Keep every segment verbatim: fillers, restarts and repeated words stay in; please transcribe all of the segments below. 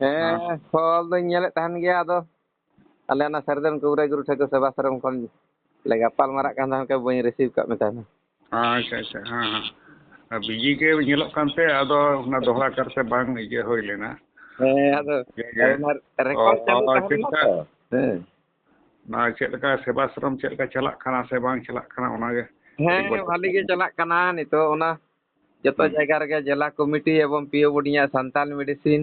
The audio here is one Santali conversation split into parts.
ᱦᱮᱸ, ᱦᱮᱸ᱾ ᱠᱚᱞ ᱫᱚᱧ ᱧᱮᱞᱮᱫ ᱛᱟᱦᱮᱱ ᱜᱮᱭᱟ, ᱟᱫᱚ ᱟᱞᱮ ᱚᱱᱟ ᱥᱟᱨᱡᱚᱢ ᱠᱚᱵᱨᱟ ᱜᱩᱨᱩ ᱴᱷᱟᱹᱠᱩᱨ ᱥᱮᱵᱟᱥᱨᱚᱢ ᱠᱷᱚᱱ ᱞᱮ ᱜᱟᱯᱟᱞ ᱢᱟᱨᱟᱜ ᱠᱟᱱ ᱛᱟᱦᱮᱸᱫ, ᱚᱱᱠᱟ ᱵᱟᱹᱧ ᱨᱤᱥᱤᱵᱷ ᱠᱟᱜ ᱢᱮ ᱛᱟᱦᱮᱱᱟ᱾ ᱟᱪᱪᱷᱟ, ᱟᱪᱪᱷᱟ, ᱦᱮᱸ, ᱦᱮᱸ᱾ ᱟᱨ ᱵᱤᱡᱤ ᱜᱮ ᱧᱮᱞᱚᱜ ᱠᱟᱱᱛᱮ, ᱟᱫᱚ ᱚᱱᱟ ᱫᱚᱦᱲᱟ ᱠᱟᱨᱛᱮ ᱵᱟᱝ ᱤᱭᱟᱹ ᱦᱩᱭ ᱞᱮᱱᱟ᱾ ᱦᱮᱸ, ᱟᱫᱚ ᱴᱷᱤᱠ ᱜᱮ᱾ ᱚᱱᱟ ᱨᱮᱠᱚᱨᱰ ᱚ, ᱪᱟᱹᱞᱩ ᱚ, ᱛᱟᱦᱮᱸ ᱞᱮᱱᱟ ᱪᱮᱫᱠᱟ? ᱛᱚ᱾ ᱦᱮᱸ᱾ ᱚᱱᱟ ᱪᱮᱫ ᱞᱮᱠᱟ ᱥᱮᱵᱟᱥᱨᱚᱢ ᱪᱮᱫ ᱞᱮᱠᱟ ᱪᱟᱞᱟᱜ ᱠᱟᱱᱟ ᱥᱮ ᱵᱟᱝ ᱪᱟᱞᱟᱜ ᱠᱟᱱᱟ, ᱚᱱᱟᱜᱮ ᱦᱮᱸ, ᱠᱟᱹᱴᱤᱡ ᱵᱟᱰᱟᱭ ᱵᱷᱟᱞᱤ ᱜᱮ ᱥᱟᱱᱟᱧ᱾ ᱪᱟᱞᱟᱜ ᱠᱟᱱᱟ ᱱᱤᱛᱚᱜ᱾ ᱚᱱᱟ ᱡᱚᱛᱚ ᱦᱩᱸ᱾ ᱡᱟᱭᱜᱟ ᱨᱮᱜᱮ ᱡᱮᱞᱟ ᱠᱚᱢᱤᱴᱤ ᱮᱵᱚᱝ ᱯᱤ ᱳ ᱵᱳᱨᱰ ᱨᱮᱱᱟᱜ ᱥᱟᱱᱛᱟᱞ ᱢᱮᱰᱤᱥᱤᱱ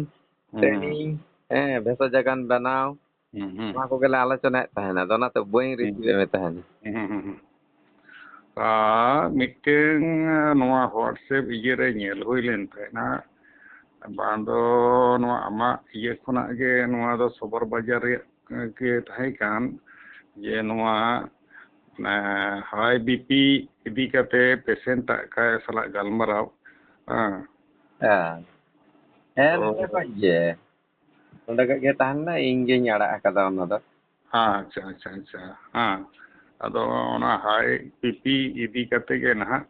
ᱦᱩᱸ, ᱦᱩᱸ᱾ ᱴᱨᱮᱱᱤᱝ, ᱦᱮᱸ, ᱵᱷᱮᱥᱟᱡ ᱡᱟᱜᱟᱱ ᱵᱮᱱᱟᱣ, ᱦᱩᱸ, ᱦᱩᱸ᱾ ᱱᱚᱣᱟ ᱠᱚᱜᱮᱞᱮ ᱟᱞᱳᱪᱚᱱᱟᱭᱮᱫ ᱛᱟᱦᱮᱱᱟ᱾ ᱟᱫᱚ ᱚᱱᱟᱛᱮ ᱵᱟᱹᱧ ᱦᱩᱸ᱾ ᱨᱤᱥᱤᱵᱷ ᱮᱫ ᱢᱮ ᱛᱟᱦᱮᱱᱟ᱾ ᱦᱩᱸ, ᱦᱩᱸ, ᱦᱩᱸ, ᱦᱩᱸ᱾ ᱟᱨ ᱢᱤᱫᱴᱟᱝ ᱱᱚᱣᱟ WhatsApp ᱤᱭᱟᱹ ᱨᱮ ᱧᱮᱞ ᱦᱩᱭ ᱞᱮᱱ ᱛᱟᱦᱮᱱᱟ, ᱵᱟᱝ ᱫᱚ ᱱᱚᱣᱟ ᱟᱢᱟᱜ ᱤᱭᱟᱹ ᱠᱷᱚᱱᱟᱜ ᱜᱮ ᱱᱚᱣᱟ ᱫᱚ ᱥᱚᱵᱚᱨ ᱵᱟᱡᱟᱨ ᱨᱮᱭᱟᱜ ᱜᱮ ᱛᱟᱦᱮᱸ ᱠᱟᱱ, ᱡᱮ ᱱᱚᱣᱟ, ᱮᱸ, ᱦᱟᱭ BP ᱤᱫᱤ ᱠᱟᱛᱮ ᱯᱮᱥᱮᱱᱴ ᱟᱜ ᱠᱟ-, ᱥᱟᱞᱟᱜ ᱜᱟᱞᱢᱟᱨᱟᱣ, ᱦᱮᱸ᱾ ᱦᱮᱸ᱾ ᱦᱮᱸ, ᱛᱚ ᱱᱚᱰᱮ ᱠᱷᱚᱡ ᱜᱮ᱾ ᱱᱚᱰᱮ ᱠᱷᱚᱡ ᱜᱮ ᱛᱟᱦᱮᱸ ᱞᱮᱱᱟ, ᱤᱧ ᱜᱤᱧ ᱟᱲᱟᱜ ᱟᱠᱟᱫᱟ ᱚᱱᱟ ᱫᱚ᱾ ᱟᱪᱪᱷᱟ, ᱟᱪᱪᱷᱟ, ᱟᱪᱪᱷᱟ᱾ ᱦᱮᱸ᱾ ᱟᱫᱚ ᱚᱱᱟ ᱦᱟᱭ BP ᱤᱫᱤ ᱠᱟᱛᱮ ᱜᱮ ᱱᱟᱦᱟᱜ,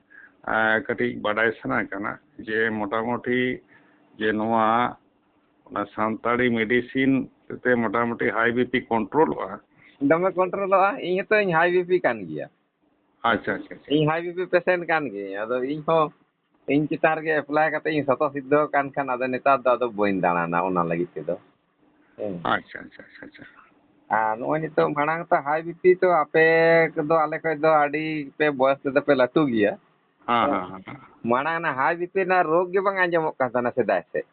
ᱮᱸ, ᱠᱟᱹᱴᱤᱡ ᱵᱟᱰᱟᱭ ᱥᱟᱱᱟ ᱠᱟᱱᱟ ᱡᱮ ᱢᱚᱴᱟᱢᱩᱴᱤ ᱡᱮ ᱱᱚᱣᱟ, ᱚᱱᱟ ᱥᱟᱱᱛᱟᱲᱤ ᱢᱮᱰᱤᱥᱤᱱ ᱛᱮ ᱢᱚᱴᱟᱢᱩᱴᱤ ᱦᱟᱭ BP ᱠᱚᱱᱴᱨᱳᱞᱚᱜᱼᱟ? ᱫᱚᱢᱮ ᱠᱚᱱᱴᱨᱳᱞᱚᱜᱼᱟ᱾ ᱤᱧ ᱦᱚᱸᱛᱚᱧ ᱦᱟᱭ BP ᱠᱟᱱ ᱜᱮᱭᱟ᱾ ᱟᱪᱪᱷᱟ, ᱟᱪᱪᱷᱟ, ᱟᱪᱪᱷᱟ᱾ ᱤᱧ ᱦᱟᱭ BP ᱯᱮᱥᱮᱱᱴ ᱠᱟᱱ ᱜᱤᱭᱟᱹᱧ᱾ ᱟᱫᱚ ᱤᱧ ᱦᱚᱸ ᱤᱧ ᱪᱮᱛᱟᱱ ᱨᱮᱜᱮ ᱮᱯᱞᱟᱭ ᱠᱟᱛᱮ ᱤᱧ ᱥᱚᱛᱚ ᱥᱤᱫᱽᱫᱷᱚ ᱟᱠᱟᱱ ᱠᱷᱟᱱ, ᱟᱫᱚ ᱱᱮᱛᱟᱨ ᱫᱚ ᱟᱫᱚ ᱵᱟᱹᱧ ᱫᱟᱬᱟᱱᱟ ᱚᱱᱟ ᱞᱟᱹᱜᱤᱫ ᱛᱮᱫᱚ᱾ ᱦᱮᱸ᱾ ᱟᱪᱪᱷᱟ, ᱟᱪᱪᱷᱟ, ᱟᱪᱪᱷᱟ, ᱟᱪᱪᱷᱟ᱾ ᱟᱨ ᱱᱚᱜᱼᱚᱭ ᱱᱤᱛᱚᱜ ᱢᱟᱲᱟᱝ ᱛᱚ ᱦᱟᱭ BP ᱛᱚ ᱟᱯᱮ ᱠᱚᱫᱚ ᱟᱞᱮ ᱠᱷᱚᱡ ᱫᱚ ᱟᱹᱰᱤ ᱯᱮ ᱵᱚᱭᱚᱥ ᱛᱮᱫᱚ ᱯᱮ ᱞᱟᱹᱴᱩ ᱜᱮᱭᱟ᱾ ᱦᱮᱸ, ᱦᱮᱸ, ᱦᱮᱸ, ᱦᱮᱸ᱾ ᱢᱟᱲᱟᱝ ᱚᱱᱟ ᱦᱟᱭ BP ᱨᱮᱱᱟᱜ ᱨᱳᱜᱽ ᱜᱮ ᱵᱟᱝ ᱟᱸᱡᱚᱢᱚᱜ ᱠᱟᱱ ᱛᱟᱦᱮᱱᱟ ᱥᱮᱫᱟᱭ ᱥᱮᱫ᱾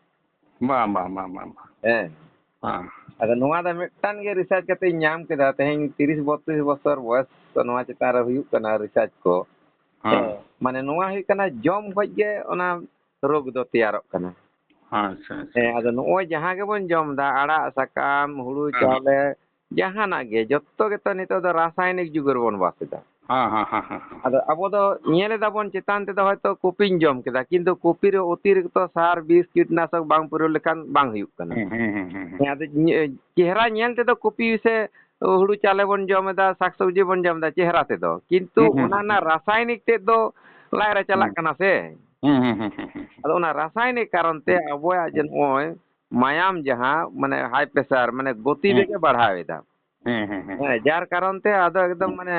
ᱵᱟᱝ, ᱵᱟᱝ, ᱵᱟᱝ, ᱵᱟᱝ, ᱵᱟᱝ᱾ ᱦᱮᱸ᱾ ᱦᱮᱸ᱾ ᱟᱫᱚ ᱱᱚᱣᱟ ᱫᱚ ᱢᱤᱫᱴᱟᱝ ᱜᱮ ᱨᱤᱥᱟᱨᱪ ᱠᱟᱛᱮ ᱤᱧ ᱧᱟᱢ ᱠᱮᱫᱟ, ᱛᱮᱦᱮᱧ ᱛᱤᱨᱤᱥ ᱵᱚᱛᱨᱤᱥ ᱵᱚᱪᱷᱚᱨ ᱵᱚᱭᱚᱥ ᱱᱚᱣᱟ ᱪᱮᱛᱟᱱ ᱨᱮ ᱦᱩᱭᱩᱜ ᱠᱟᱱᱟ ᱨᱤᱥᱟᱨᱪ ᱠᱚ᱾ ᱦᱮᱸ᱾ ᱦᱮᱸ, ᱢᱟᱱᱮ ᱱᱚᱣᱟ ᱦᱩᱭᱩᱜ ᱠᱟᱱᱟ ᱡᱚᱢ ᱠᱷᱚᱡ ᱜᱮ ᱚᱱᱟ ᱨᱳᱜᱽ ᱫᱚ ᱛᱮᱭᱟᱨᱚᱜ ᱠᱟᱱᱟ᱾ ᱟᱪᱪᱷᱟ, ᱟᱪᱪᱷᱟ, ᱦᱮᱸ, ᱟᱪᱪᱷᱟ᱾ ᱟᱫᱚ ᱱᱚᱜᱼᱚᱭ ᱡᱟᱦᱟᱸ ᱜᱮᱵᱚᱱ ᱡᱚᱢ ᱮᱫᱟ, ᱟᱲᱟᱜ ᱥᱟᱠᱟᱢ, ᱦᱩᱲᱩ ᱦᱮᱸ, ᱦᱮᱸ᱾ ᱪᱟᱣᱞᱮ, ᱡᱟᱦᱟᱱᱟᱜ ᱜᱮ, ᱡᱚᱛᱚ ᱜᱮᱛᱚ ᱱᱤᱛᱚᱜ ᱫᱚ ᱨᱟᱥᱟᱭᱚᱱᱤᱠ ᱡᱩᱜᱽ ᱨᱮᱵᱚᱱ ᱵᱟᱥ ᱮᱫᱟ᱾ ᱦᱮᱸ, ᱦᱮᱸ, ᱦᱮᱸ, ᱦᱮᱸ, ᱦᱮᱸ᱾ ᱟᱫᱚ ᱟᱵᱚ ᱫᱚ ᱧᱮᱞ ᱮᱫᱟ ᱵᱚᱱ ᱪᱮᱛᱟᱱ ᱛᱮᱫᱚ ᱦᱚᱭᱛᱚ ᱠᱚᱯᱤᱧ ᱡᱚᱢ ᱠᱮᱫᱟ, ᱠᱤᱱᱛᱩ ᱠᱚᱯᱤ ᱨᱮ ᱚᱛᱤᱨᱤᱠᱛᱚ ᱥᱟᱨ, ᱵᱤᱥ, ᱠᱤᱴᱱᱟᱥᱚᱠ ᱵᱟᱝ ᱯᱩᱨᱟᱹᱣ ᱞᱮᱠᱷᱟᱱ ᱵᱟᱝ ᱦᱩᱭᱩᱜ ᱠᱟᱱᱟ᱾ ᱦᱩᱸ, ᱦᱩᱸ, ᱦᱩᱸ, ᱦᱩᱸ, ᱦᱩᱸ᱾ ᱦᱮᱸ, ᱟᱫᱚ ᱧᱮ-, ᱪᱮᱦᱨᱟ ᱧᱮᱞ ᱛᱮᱫᱚ ᱠᱚᱯᱤ ᱥᱮ ᱦᱩᱲᱩ ᱪᱟᱣᱞᱮ ᱵᱚᱱ ᱡᱚᱢ ᱮᱫᱟ, ᱥᱟᱠ ᱥᱚᱵᱽᱡᱤ ᱵᱚᱱ ᱡᱚᱢ ᱮᱫᱟ ᱪᱮᱦᱨᱟ ᱛᱮᱫᱚ, ᱠᱤᱱᱛᱩ ᱦᱩᱸ, ᱦᱩᱸ, ᱚᱱᱟ ᱦᱩᱸ, ᱨᱮᱱᱟᱜ ᱦᱩᱸ᱾ ᱨᱟᱥᱟᱭᱱᱤᱠ ᱛᱮᱫ ᱫᱚ ᱞᱟᱡ ᱨᱮ ᱪᱟᱞᱟᱜ ᱦᱩᱸ᱾ ᱠᱟᱱᱟ ᱥᱮ᱾ ᱦᱩᱸ, ᱦᱩᱸ, ᱦᱩᱸ, ᱦᱩᱸ, ᱦᱩᱸ᱾ ᱟᱫᱚ ᱚᱱᱟ ᱨᱟᱥᱟᱭᱱᱤᱠ ᱠᱟᱨᱚᱱ ᱛᱮ ᱟᱵᱚᱣᱟᱜ ᱡᱮ ᱦᱩᱸ᱾ ᱱᱚᱜᱼᱚᱭ ᱢᱟᱭᱟᱢ ᱡᱟᱦᱟᱸ ᱢᱟᱱᱮ ᱦᱟᱭ ᱯᱨᱮᱥᱟᱨ ᱢᱟᱱᱮ ᱜᱚᱛᱤ ᱦᱮᱸ᱾ ᱵᱮᱜᱽ ᱮ ᱵᱟᱲᱦᱟᱣ ᱮᱫᱟ᱾ ᱦᱮᱸ, ᱦᱮᱸ, ᱦᱮᱸ᱾ ᱦᱮᱸ, ᱡᱟᱨ ᱠᱟᱨᱚᱱ ᱛᱮ ᱟᱫᱚ ᱮᱠᱫᱚᱢ ᱦᱮᱸ᱾ ᱢᱟᱱᱮ,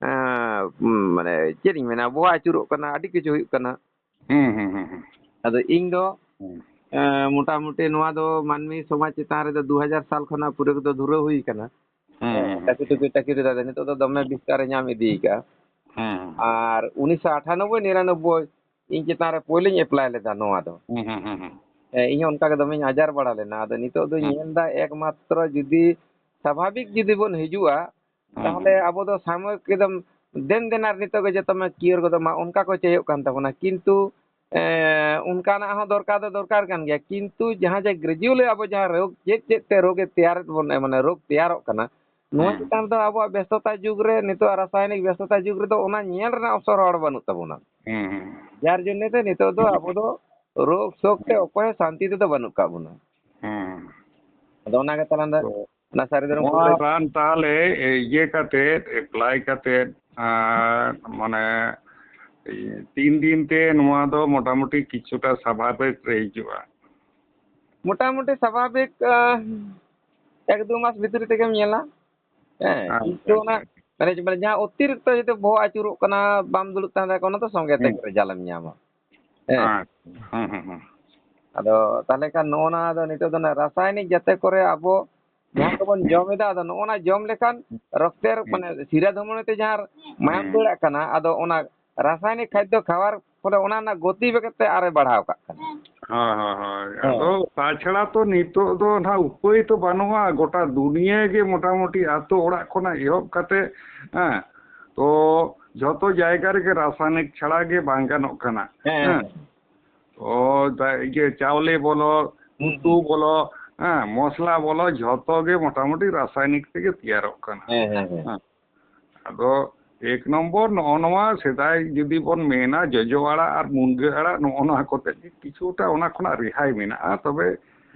ᱮᱸ, ᱢᱟᱱᱮ ᱪᱮᱫ ᱤᱧ ᱢᱮᱱᱟ, ᱵᱚᱦᱚᱜ ᱟᱹᱪᱩᱨᱚᱜ ᱠᱟᱱᱟ, ᱟᱹᱰᱤ ᱠᱤᱪᱷᱩ ᱦᱩᱭᱩᱜ ᱠᱟᱱᱟ᱾ ᱦᱮᱸ, ᱦᱮᱸ, ᱦᱮᱸ, ᱦᱮᱸ᱾ ᱟᱫᱚ ᱤᱧ ᱫᱚ, ᱦᱮᱸ᱾ ᱮᱸ, ᱢᱚᱴᱟᱢᱩᱴᱤ ᱱᱚᱣᱟ ᱫᱚ ᱢᱟᱹᱱᱢᱤ ᱥᱚᱢᱟᱡᱽ ᱪᱮᱛᱟᱱ ᱨᱮᱫᱚ ᱫᱩ ᱦᱟᱡᱟᱨ ᱥᱟᱞ ᱠᱷᱚᱱᱟᱜ ᱯᱩᱨᱟᱹ ᱫᱚ ᱫᱷᱩᱨᱟᱹᱣ ᱦᱩᱭ ᱠᱟᱱᱟ᱾ ᱦᱮᱸ, ᱦᱮᱸ, ᱦᱮᱸ᱾ ᱴᱟᱹᱠᱤ ᱴᱩᱠᱤ, ᱴᱟᱹᱠᱤ ᱴᱩᱠᱤ ᱫᱚ ᱱᱤᱛᱚᱜ ᱫᱚ ᱫᱚᱢᱮ ᱵᱤᱥᱛᱟᱨ ᱮ ᱧᱟᱢ ᱤᱫᱤ ᱠᱟᱜᱼᱟ᱾ ᱦᱮᱸ, ᱦᱮᱸ᱾ ᱟᱨ ᱩᱱᱤᱥᱥᱚ ᱟᱴᱷᱟᱱᱚᱵᱵᱳᱭ ᱱᱤᱨᱟᱱᱚᱵᱵᱳᱭ ᱤᱧ ᱪᱮᱛᱟᱱ ᱨᱮ ᱯᱳᱭᱞᱳᱧ ᱮᱯᱞᱟᱭ ᱞᱮᱫᱟ ᱱᱚᱣᱟ ᱫᱚ᱾ ᱦᱮᱸ, ᱦᱮᱸ, ᱦᱮᱸ, ᱦᱮᱸ᱾ ᱦᱮᱸ, ᱤᱧ ᱦᱚᱸ ᱚᱱᱠᱟ ᱜᱮ ᱫᱚᱢᱮᱧ ᱟᱡᱟᱨ ᱵᱟᱲᱟ ᱞᱮᱱᱟ᱾ ᱟᱫᱚ ᱱᱤᱛᱚᱜ ᱫᱚᱧ ᱦᱮᱸ᱾ ᱧᱮᱞ ᱮᱫᱟ ᱮᱠᱢᱟᱛᱨᱚ ᱡᱩᱫᱤ ᱥᱟᱵᱷᱟᱵᱤᱠ ᱡᱩᱫᱤ ᱵᱚᱱ ᱦᱤᱡᱩᱜᱼᱟ, ᱦᱮᱸ, ᱛᱟᱦᱚᱞᱮ ᱦᱮᱸ᱾ ᱟᱵᱚ ᱫᱚ ᱥᱟᱢᱚᱭᱤᱠ ᱮᱠᱫᱚᱢ ᱫᱮᱱ ᱫᱮᱱ ᱟᱨ ᱱᱤᱛᱚᱜ ᱜᱮ ᱡᱚᱛᱚ ᱢᱟ ᱠᱤᱭᱳᱨ ᱜᱚᱫᱚᱜ ᱢᱟ, ᱚᱱᱠᱟ ᱠᱚ ᱪᱟᱹᱭᱚᱜ ᱠᱟᱱ ᱛᱟᱵᱚᱱᱟ᱾ ᱠᱤᱱᱛᱩ, ᱮᱸ, ᱚᱱᱠᱟᱱᱟᱜ ᱦᱚᱸ ᱫᱚᱨᱠᱟᱨ ᱫᱚ ᱫᱚᱨᱠᱟᱨ ᱠᱟᱱ ᱜᱮᱭᱟ᱾ ᱠᱤᱱᱛᱩ ᱡᱟᱦᱟᱸ ᱡᱮ gradually ᱟᱵᱚ ᱡᱟᱦᱟᱸ ᱨᱳᱜᱽ, ᱪᱮᱫ ᱪᱮᱫ ᱛᱮ ᱨᱳᱜᱽ ᱮ ᱛᱮᱭᱟᱨᱮᱫ ᱵᱚᱱ, ᱢᱟᱱᱮ ᱨᱳᱜᱽ ᱛᱮᱭᱟᱨᱚᱜ ᱠᱟᱱᱟ, ᱱᱚᱣᱟ ᱦᱮᱸ᱾ ᱪᱮᱛᱟᱱ ᱨᱮᱫᱚ ᱟᱵᱚᱣᱟᱜ ᱵᱮᱥᱛᱚᱛᱟ ᱡᱩᱜᱽ ᱨᱮ, ᱱᱤᱛᱚᱜ ᱨᱟᱥᱟᱭᱚᱱᱤᱠ ᱵᱮᱥᱛᱚᱛᱟ ᱡᱩᱜᱽ ᱨᱮᱫᱚ ᱚᱱᱟ ᱧᱮᱞ ᱨᱮᱱᱟᱜ ᱚᱵᱥᱚᱨ ᱦᱚᱲ ᱵᱟᱹᱱᱩᱜ ᱛᱟᱵᱚᱱᱟ᱾ ᱦᱮᱸ, ᱦᱮᱸ᱾ ᱡᱟᱨ ᱡᱚᱱᱱᱮ ᱛᱮ ᱱᱤᱛᱚᱜ ᱫᱚ ᱟᱵᱚ ᱫᱚ ᱨᱳᱜᱽ ᱥᱳᱜᱽ ᱛᱮ ᱦᱮᱸ᱾ ᱚᱠᱚᱭ ᱦᱚᱸ ᱥᱟᱱᱛᱤ ᱛᱮᱫᱚ ᱵᱟᱹᱱᱩᱜ ᱠᱟᱜ ᱵᱚᱱᱟ᱾ ᱦᱮᱸ᱾ ᱟᱫᱚ ᱚᱱᱟ ᱜᱮ ᱛᱟᱦᱞᱮ ᱛᱚ, ᱚᱱᱟ ᱥᱟᱹᱨᱤ ᱫᱷᱚᱨᱚᱢ ᱱᱚᱣᱟ ᱠᱚᱨᱮ ᱨᱟᱱ ᱛᱟᱦᱞᱮ ᱤᱭᱟᱹ ᱠᱟᱛᱮ, apply ᱠᱟᱛᱮ, ᱟᱨ ᱢᱟᱱᱮ ᱛᱤᱱ ᱫᱤᱱ ᱛᱮ ᱱᱚᱣᱟ ᱫᱚ ᱢᱚᱴᱟᱢᱩᱴᱤ ᱠᱤᱪᱷᱩᱴᱟ ᱥᱟᱵᱷᱟᱵᱤᱠ ᱨᱮ ᱦᱤᱡᱩᱜᱼᱟ? ᱢᱚᱴᱟᱢᱩᱴᱤ ᱥᱟᱵᱷᱟᱵᱤᱠ, ᱟᱸ, ᱮᱠ ᱫᱩ ᱢᱟᱥ ᱵᱷᱤᱛᱨᱤ ᱛᱮᱜᱮᱢ ᱧᱮᱞᱟ᱾ ᱦᱮᱸ, ᱟᱪᱪᱷᱟ, ᱠᱤᱱᱛᱩ ᱚᱱᱟ ᱟᱪᱪᱷᱟ, ᱟᱪᱪᱷᱟ᱾ ᱢᱟᱱᱮ, ᱢᱟᱱᱮ ᱡᱟᱦᱟᱸ ᱚᱛᱤᱨᱤᱠᱛᱚ ᱡᱩᱫᱤ ᱵᱚᱦᱚᱜ ᱟᱹᱪᱩᱨᱚᱜ ᱠᱟᱱᱟ, ᱵᱟᱢ ᱫᱩᱲᱩᱵ ᱛᱟᱦᱮᱸ ᱫᱟᱲᱮᱭᱟᱜ ᱠᱟᱱᱟ, ᱚᱱᱟ ᱫᱚ ᱥᱚᱸᱜᱮ ᱛᱮ ᱦᱮᱸ᱾ ᱨᱮᱡᱟᱞᱴ ᱮᱢ ᱧᱟᱢᱟ᱾ ᱦᱮᱸ᱾ ᱟᱪᱪᱷᱟ᱾ ᱦᱮᱸ, ᱦᱮᱸ, ᱦᱮᱸ᱾ ᱟᱫᱚ ᱛᱟᱦᱞᱮ ᱠᱷᱟᱱ ᱱᱚᱜᱼᱚ ᱱᱟ ᱫᱚ ᱱᱤᱛᱚᱜ ᱫᱚ ᱚᱱᱟ ᱨᱟᱥᱟᱭᱱᱤᱠ ᱡᱟᱛᱮ ᱠᱚᱨᱮ ᱟᱵᱚ ᱡᱟᱦᱟᱸ ᱠᱚᱵᱚᱱ ᱡᱚᱢ ᱮᱫᱟ, ᱟᱫᱚ ᱱᱚᱜᱼᱚ ᱱᱟ ᱡᱚᱢ ᱞᱮᱠᱷᱟᱱ ᱨᱚᱠᱛᱮᱨ, ᱦᱮᱸ᱾ ᱢᱟᱱᱮ ᱥᱤᱨᱟ ᱫᱷᱚᱢᱚᱱᱤ ᱛᱮ ᱡᱟᱦᱟᱸ ᱢᱟᱭᱟᱢ ᱦᱮᱸ᱾ ᱫᱟᱹᱲᱟᱜ ᱠᱟᱱᱟ, ᱟᱫᱚ ᱚᱱᱟ ᱨᱟᱥᱟᱭᱱᱤᱠ ᱠᱷᱟᱫᱽᱫᱚ ᱠᱷᱟᱣᱟᱨ ᱯᱷᱚᱞᱮ ᱚᱱᱟ ᱨᱮᱱᱟᱜ ᱜᱚᱛᱤ ᱵᱮᱜᱽ ᱛᱮ ᱟᱨᱮ ᱵᱟᱲᱦᱟᱣ ᱠᱟᱜ ᱠᱟᱱᱟ᱾ ᱦᱳᱭ, ᱦᱳᱭ, ᱦᱳᱭ᱾ ᱦᱮᱸ᱾ ᱟᱫᱚ ᱛᱟᱪᱷᱟᱲᱟ ᱛᱚ ᱱᱤᱛᱚᱜ ᱫᱚ ᱱᱟᱦᱟᱜ ᱩᱯᱟᱹᱭ ᱛᱚ ᱵᱟᱹᱱᱩᱜᱼᱟ᱾ ᱜᱚᱴᱟ ᱫᱩᱱᱤᱭᱟᱹ ᱜᱮ ᱢᱚᱴᱟᱢᱩᱴᱤ ᱟᱛᱳ ᱚᱲᱟᱜ ᱠᱷᱚᱱᱟᱜ ᱮᱦᱚᱵ ᱠᱟᱛᱮ, ᱦᱮᱸ, ᱛᱚ ᱡᱷᱚᱛᱚ ᱡᱟᱭᱜᱟ ᱨᱮᱜᱮ ᱨᱟᱥᱟᱭᱱᱤᱠ ᱪᱷᱟᱲᱟ ᱜᱮ ᱵᱟᱝ ᱜᱟᱱᱚᱜ ᱠᱟᱱᱟ᱾ ᱦᱮᱸ, ᱦᱮᱸ᱾ ᱦᱮᱸ᱾ ᱛᱚ ᱫᱟ-, ᱤᱭᱟᱹ ᱪᱟᱣᱞᱮ ᱵᱚᱞᱚ, ᱦᱩᱸ, ᱩᱛᱩ ᱦᱩᱸ᱾ ᱵᱚᱞᱚ, ᱦᱮᱸ, ᱢᱚᱥᱞᱟ ᱵᱚᱞᱚ, ᱡᱷᱚᱛᱚ ᱜᱮ ᱢᱚᱴᱟᱢᱩᱴᱤ ᱨᱟᱥᱟᱭᱱᱤᱠ ᱛᱮᱜᱮ ᱛᱮᱭᱟᱨᱚᱜ ᱠᱟᱱᱟ᱾ ᱦᱮᱸ, ᱦᱮᱸ, ᱦᱮᱸ᱾ ᱦᱮᱸ᱾ ᱟᱫᱚ ᱮᱠ ᱱᱚᱢᱵᱚᱨ ᱱᱚᱜᱼᱚ ᱱᱚᱣᱟ ᱥᱮᱫᱟᱭ ᱡᱩᱫᱤ ᱵᱚᱱ ᱢᱮᱱᱟ, ᱡᱚᱡᱚ ᱟᱲᱟᱜ ᱟᱨ ᱢᱩᱱᱜᱟᱹ ᱟᱲᱟᱜ, ᱱᱚᱜᱼᱚ ᱱᱚᱣᱟ ᱠᱚᱛᱮ ᱜᱮ ᱠᱤᱪᱷᱩᱴᱟ ᱚᱱᱟ ᱠᱷᱚᱱᱟᱜ ᱨᱮᱦᱟᱭ ᱢᱮᱱᱟᱜᱼᱟ᱾ ᱛᱚᱵᱮ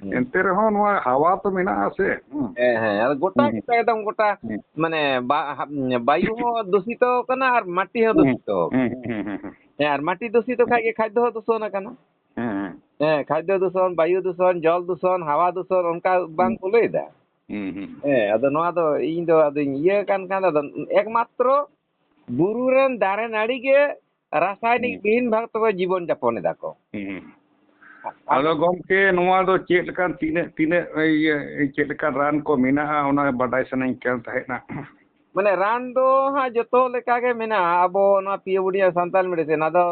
ᱦᱩᱸ᱾ ᱮᱱᱛᱮ ᱨᱮᱦᱚᱸ ᱱᱚᱣᱟ ᱦᱟᱣᱟ ᱛᱚ ᱢᱮᱱᱟᱜᱼᱟ ᱥᱮ? ᱦᱩᱸ᱾ ᱦᱮᱸ, ᱦᱮᱸ᱾ ᱟᱫᱚ ᱜᱚᱴᱟ ᱦᱩᱸ᱾ ᱜᱮᱛᱚ ᱮᱠᱫᱚᱢ ᱜᱚᱴᱟ, ᱦᱩᱸ᱾ ᱢᱟᱱᱮ ᱵᱟ-, ᱦᱟ-, ᱵᱟᱭᱩ ᱦᱚᱸ ᱫᱩᱥᱤᱛᱚ ᱠᱟᱱᱟ ᱟᱨ ᱢᱟᱴᱤ ᱦᱚᱸ ᱦᱩᱸ᱾ ᱫᱩᱥᱤᱛᱚ ᱠᱟᱱᱟ᱾ ᱦᱩᱸ, ᱦᱩᱸ, ᱦᱩᱸ, ᱦᱩᱸ, ᱦᱩᱸ᱾ ᱦᱮᱸ, ᱟᱨ ᱢᱟᱴᱤ ᱫᱩᱥᱤᱛᱚ ᱠᱷᱟᱡ ᱜᱮ ᱠᱷᱟᱫᱽᱫᱚ ᱦᱚᱸ ᱫᱩᱥᱚᱱ ᱟᱠᱟᱱᱟ᱾ ᱦᱮᱸ, ᱦᱮᱸ᱾ ᱦᱮᱸ, ᱠᱷᱟᱫᱽᱫᱚ ᱫᱩᱥᱚᱱ, ᱵᱟᱭᱩ ᱫᱩᱥᱚᱱ, ᱡᱚᱞ ᱫᱩᱥᱚᱱ, ᱦᱟᱣᱟ ᱫᱩᱥᱚᱱ, ᱚᱱᱠᱟ ᱵᱟᱝ ᱠᱚ ᱞᱟᱹᱭ ᱮᱫᱟ᱾ ᱦᱩᱸ, ᱦᱩᱸ᱾ ᱦᱮᱸ, ᱟᱫᱚ ᱱᱚᱣᱟ ᱫᱚ ᱤᱧ ᱫᱚ ᱟᱫᱚᱧ ᱤᱭᱟᱹ ᱠᱟᱱ ᱠᱷᱟᱱ ᱟᱫᱚ ᱮᱠᱢᱟᱛᱨᱚ ᱵᱩᱨᱩ ᱨᱮᱱ ᱫᱟᱨᱮ ᱱᱟᱹᱲᱤ ᱜᱮ ᱨᱟᱥᱟᱭᱱᱤᱠ ᱦᱩᱸ᱾ ᱵᱤᱦᱤᱱ ᱵᱷᱟᱵ ᱛᱮᱠᱚ ᱡᱤᱵᱚᱱ ᱡᱟᱯᱚᱱ ᱮᱫᱟ ᱠᱚ᱾ ᱦᱩᱸ᱾ ᱟᱫᱚ ᱜᱚᱢᱠᱮ, ᱱᱚᱣᱟ ᱫᱚ ᱪᱮᱫ ᱞᱮᱠᱟᱱ, ᱛᱤᱱᱟᱹᱜ, ᱛᱤᱱᱟᱹᱜ, ᱤᱭᱟᱹ, ᱪᱮᱫ ᱞᱮᱠᱟᱱ ᱨᱟᱱ ᱠᱚ ᱢᱮᱱᱟᱜᱼᱟ, ᱚᱱᱟ ᱵᱟᱰᱟᱭ ᱥᱟᱱᱟᱧ ᱠᱟᱱ ᱛᱟᱦᱮᱸᱫᱼᱟ᱾ ᱢᱟᱱᱮ ᱨᱟᱱ ᱫᱚ ᱦᱟᱸᱜ ᱡᱚᱛᱚ ᱞᱮᱠᱟ ᱜᱮ ᱢᱮᱱᱟᱜᱼᱟ, ᱟᱵᱚ ᱱᱚᱣᱟ ᱯᱤᱭᱳ ᱵᱚᱰᱤ ᱟᱨ ᱥᱟᱱᱛᱟᱲ ᱢᱮᱰᱤᱥᱤᱱ᱾ ᱟᱫᱚ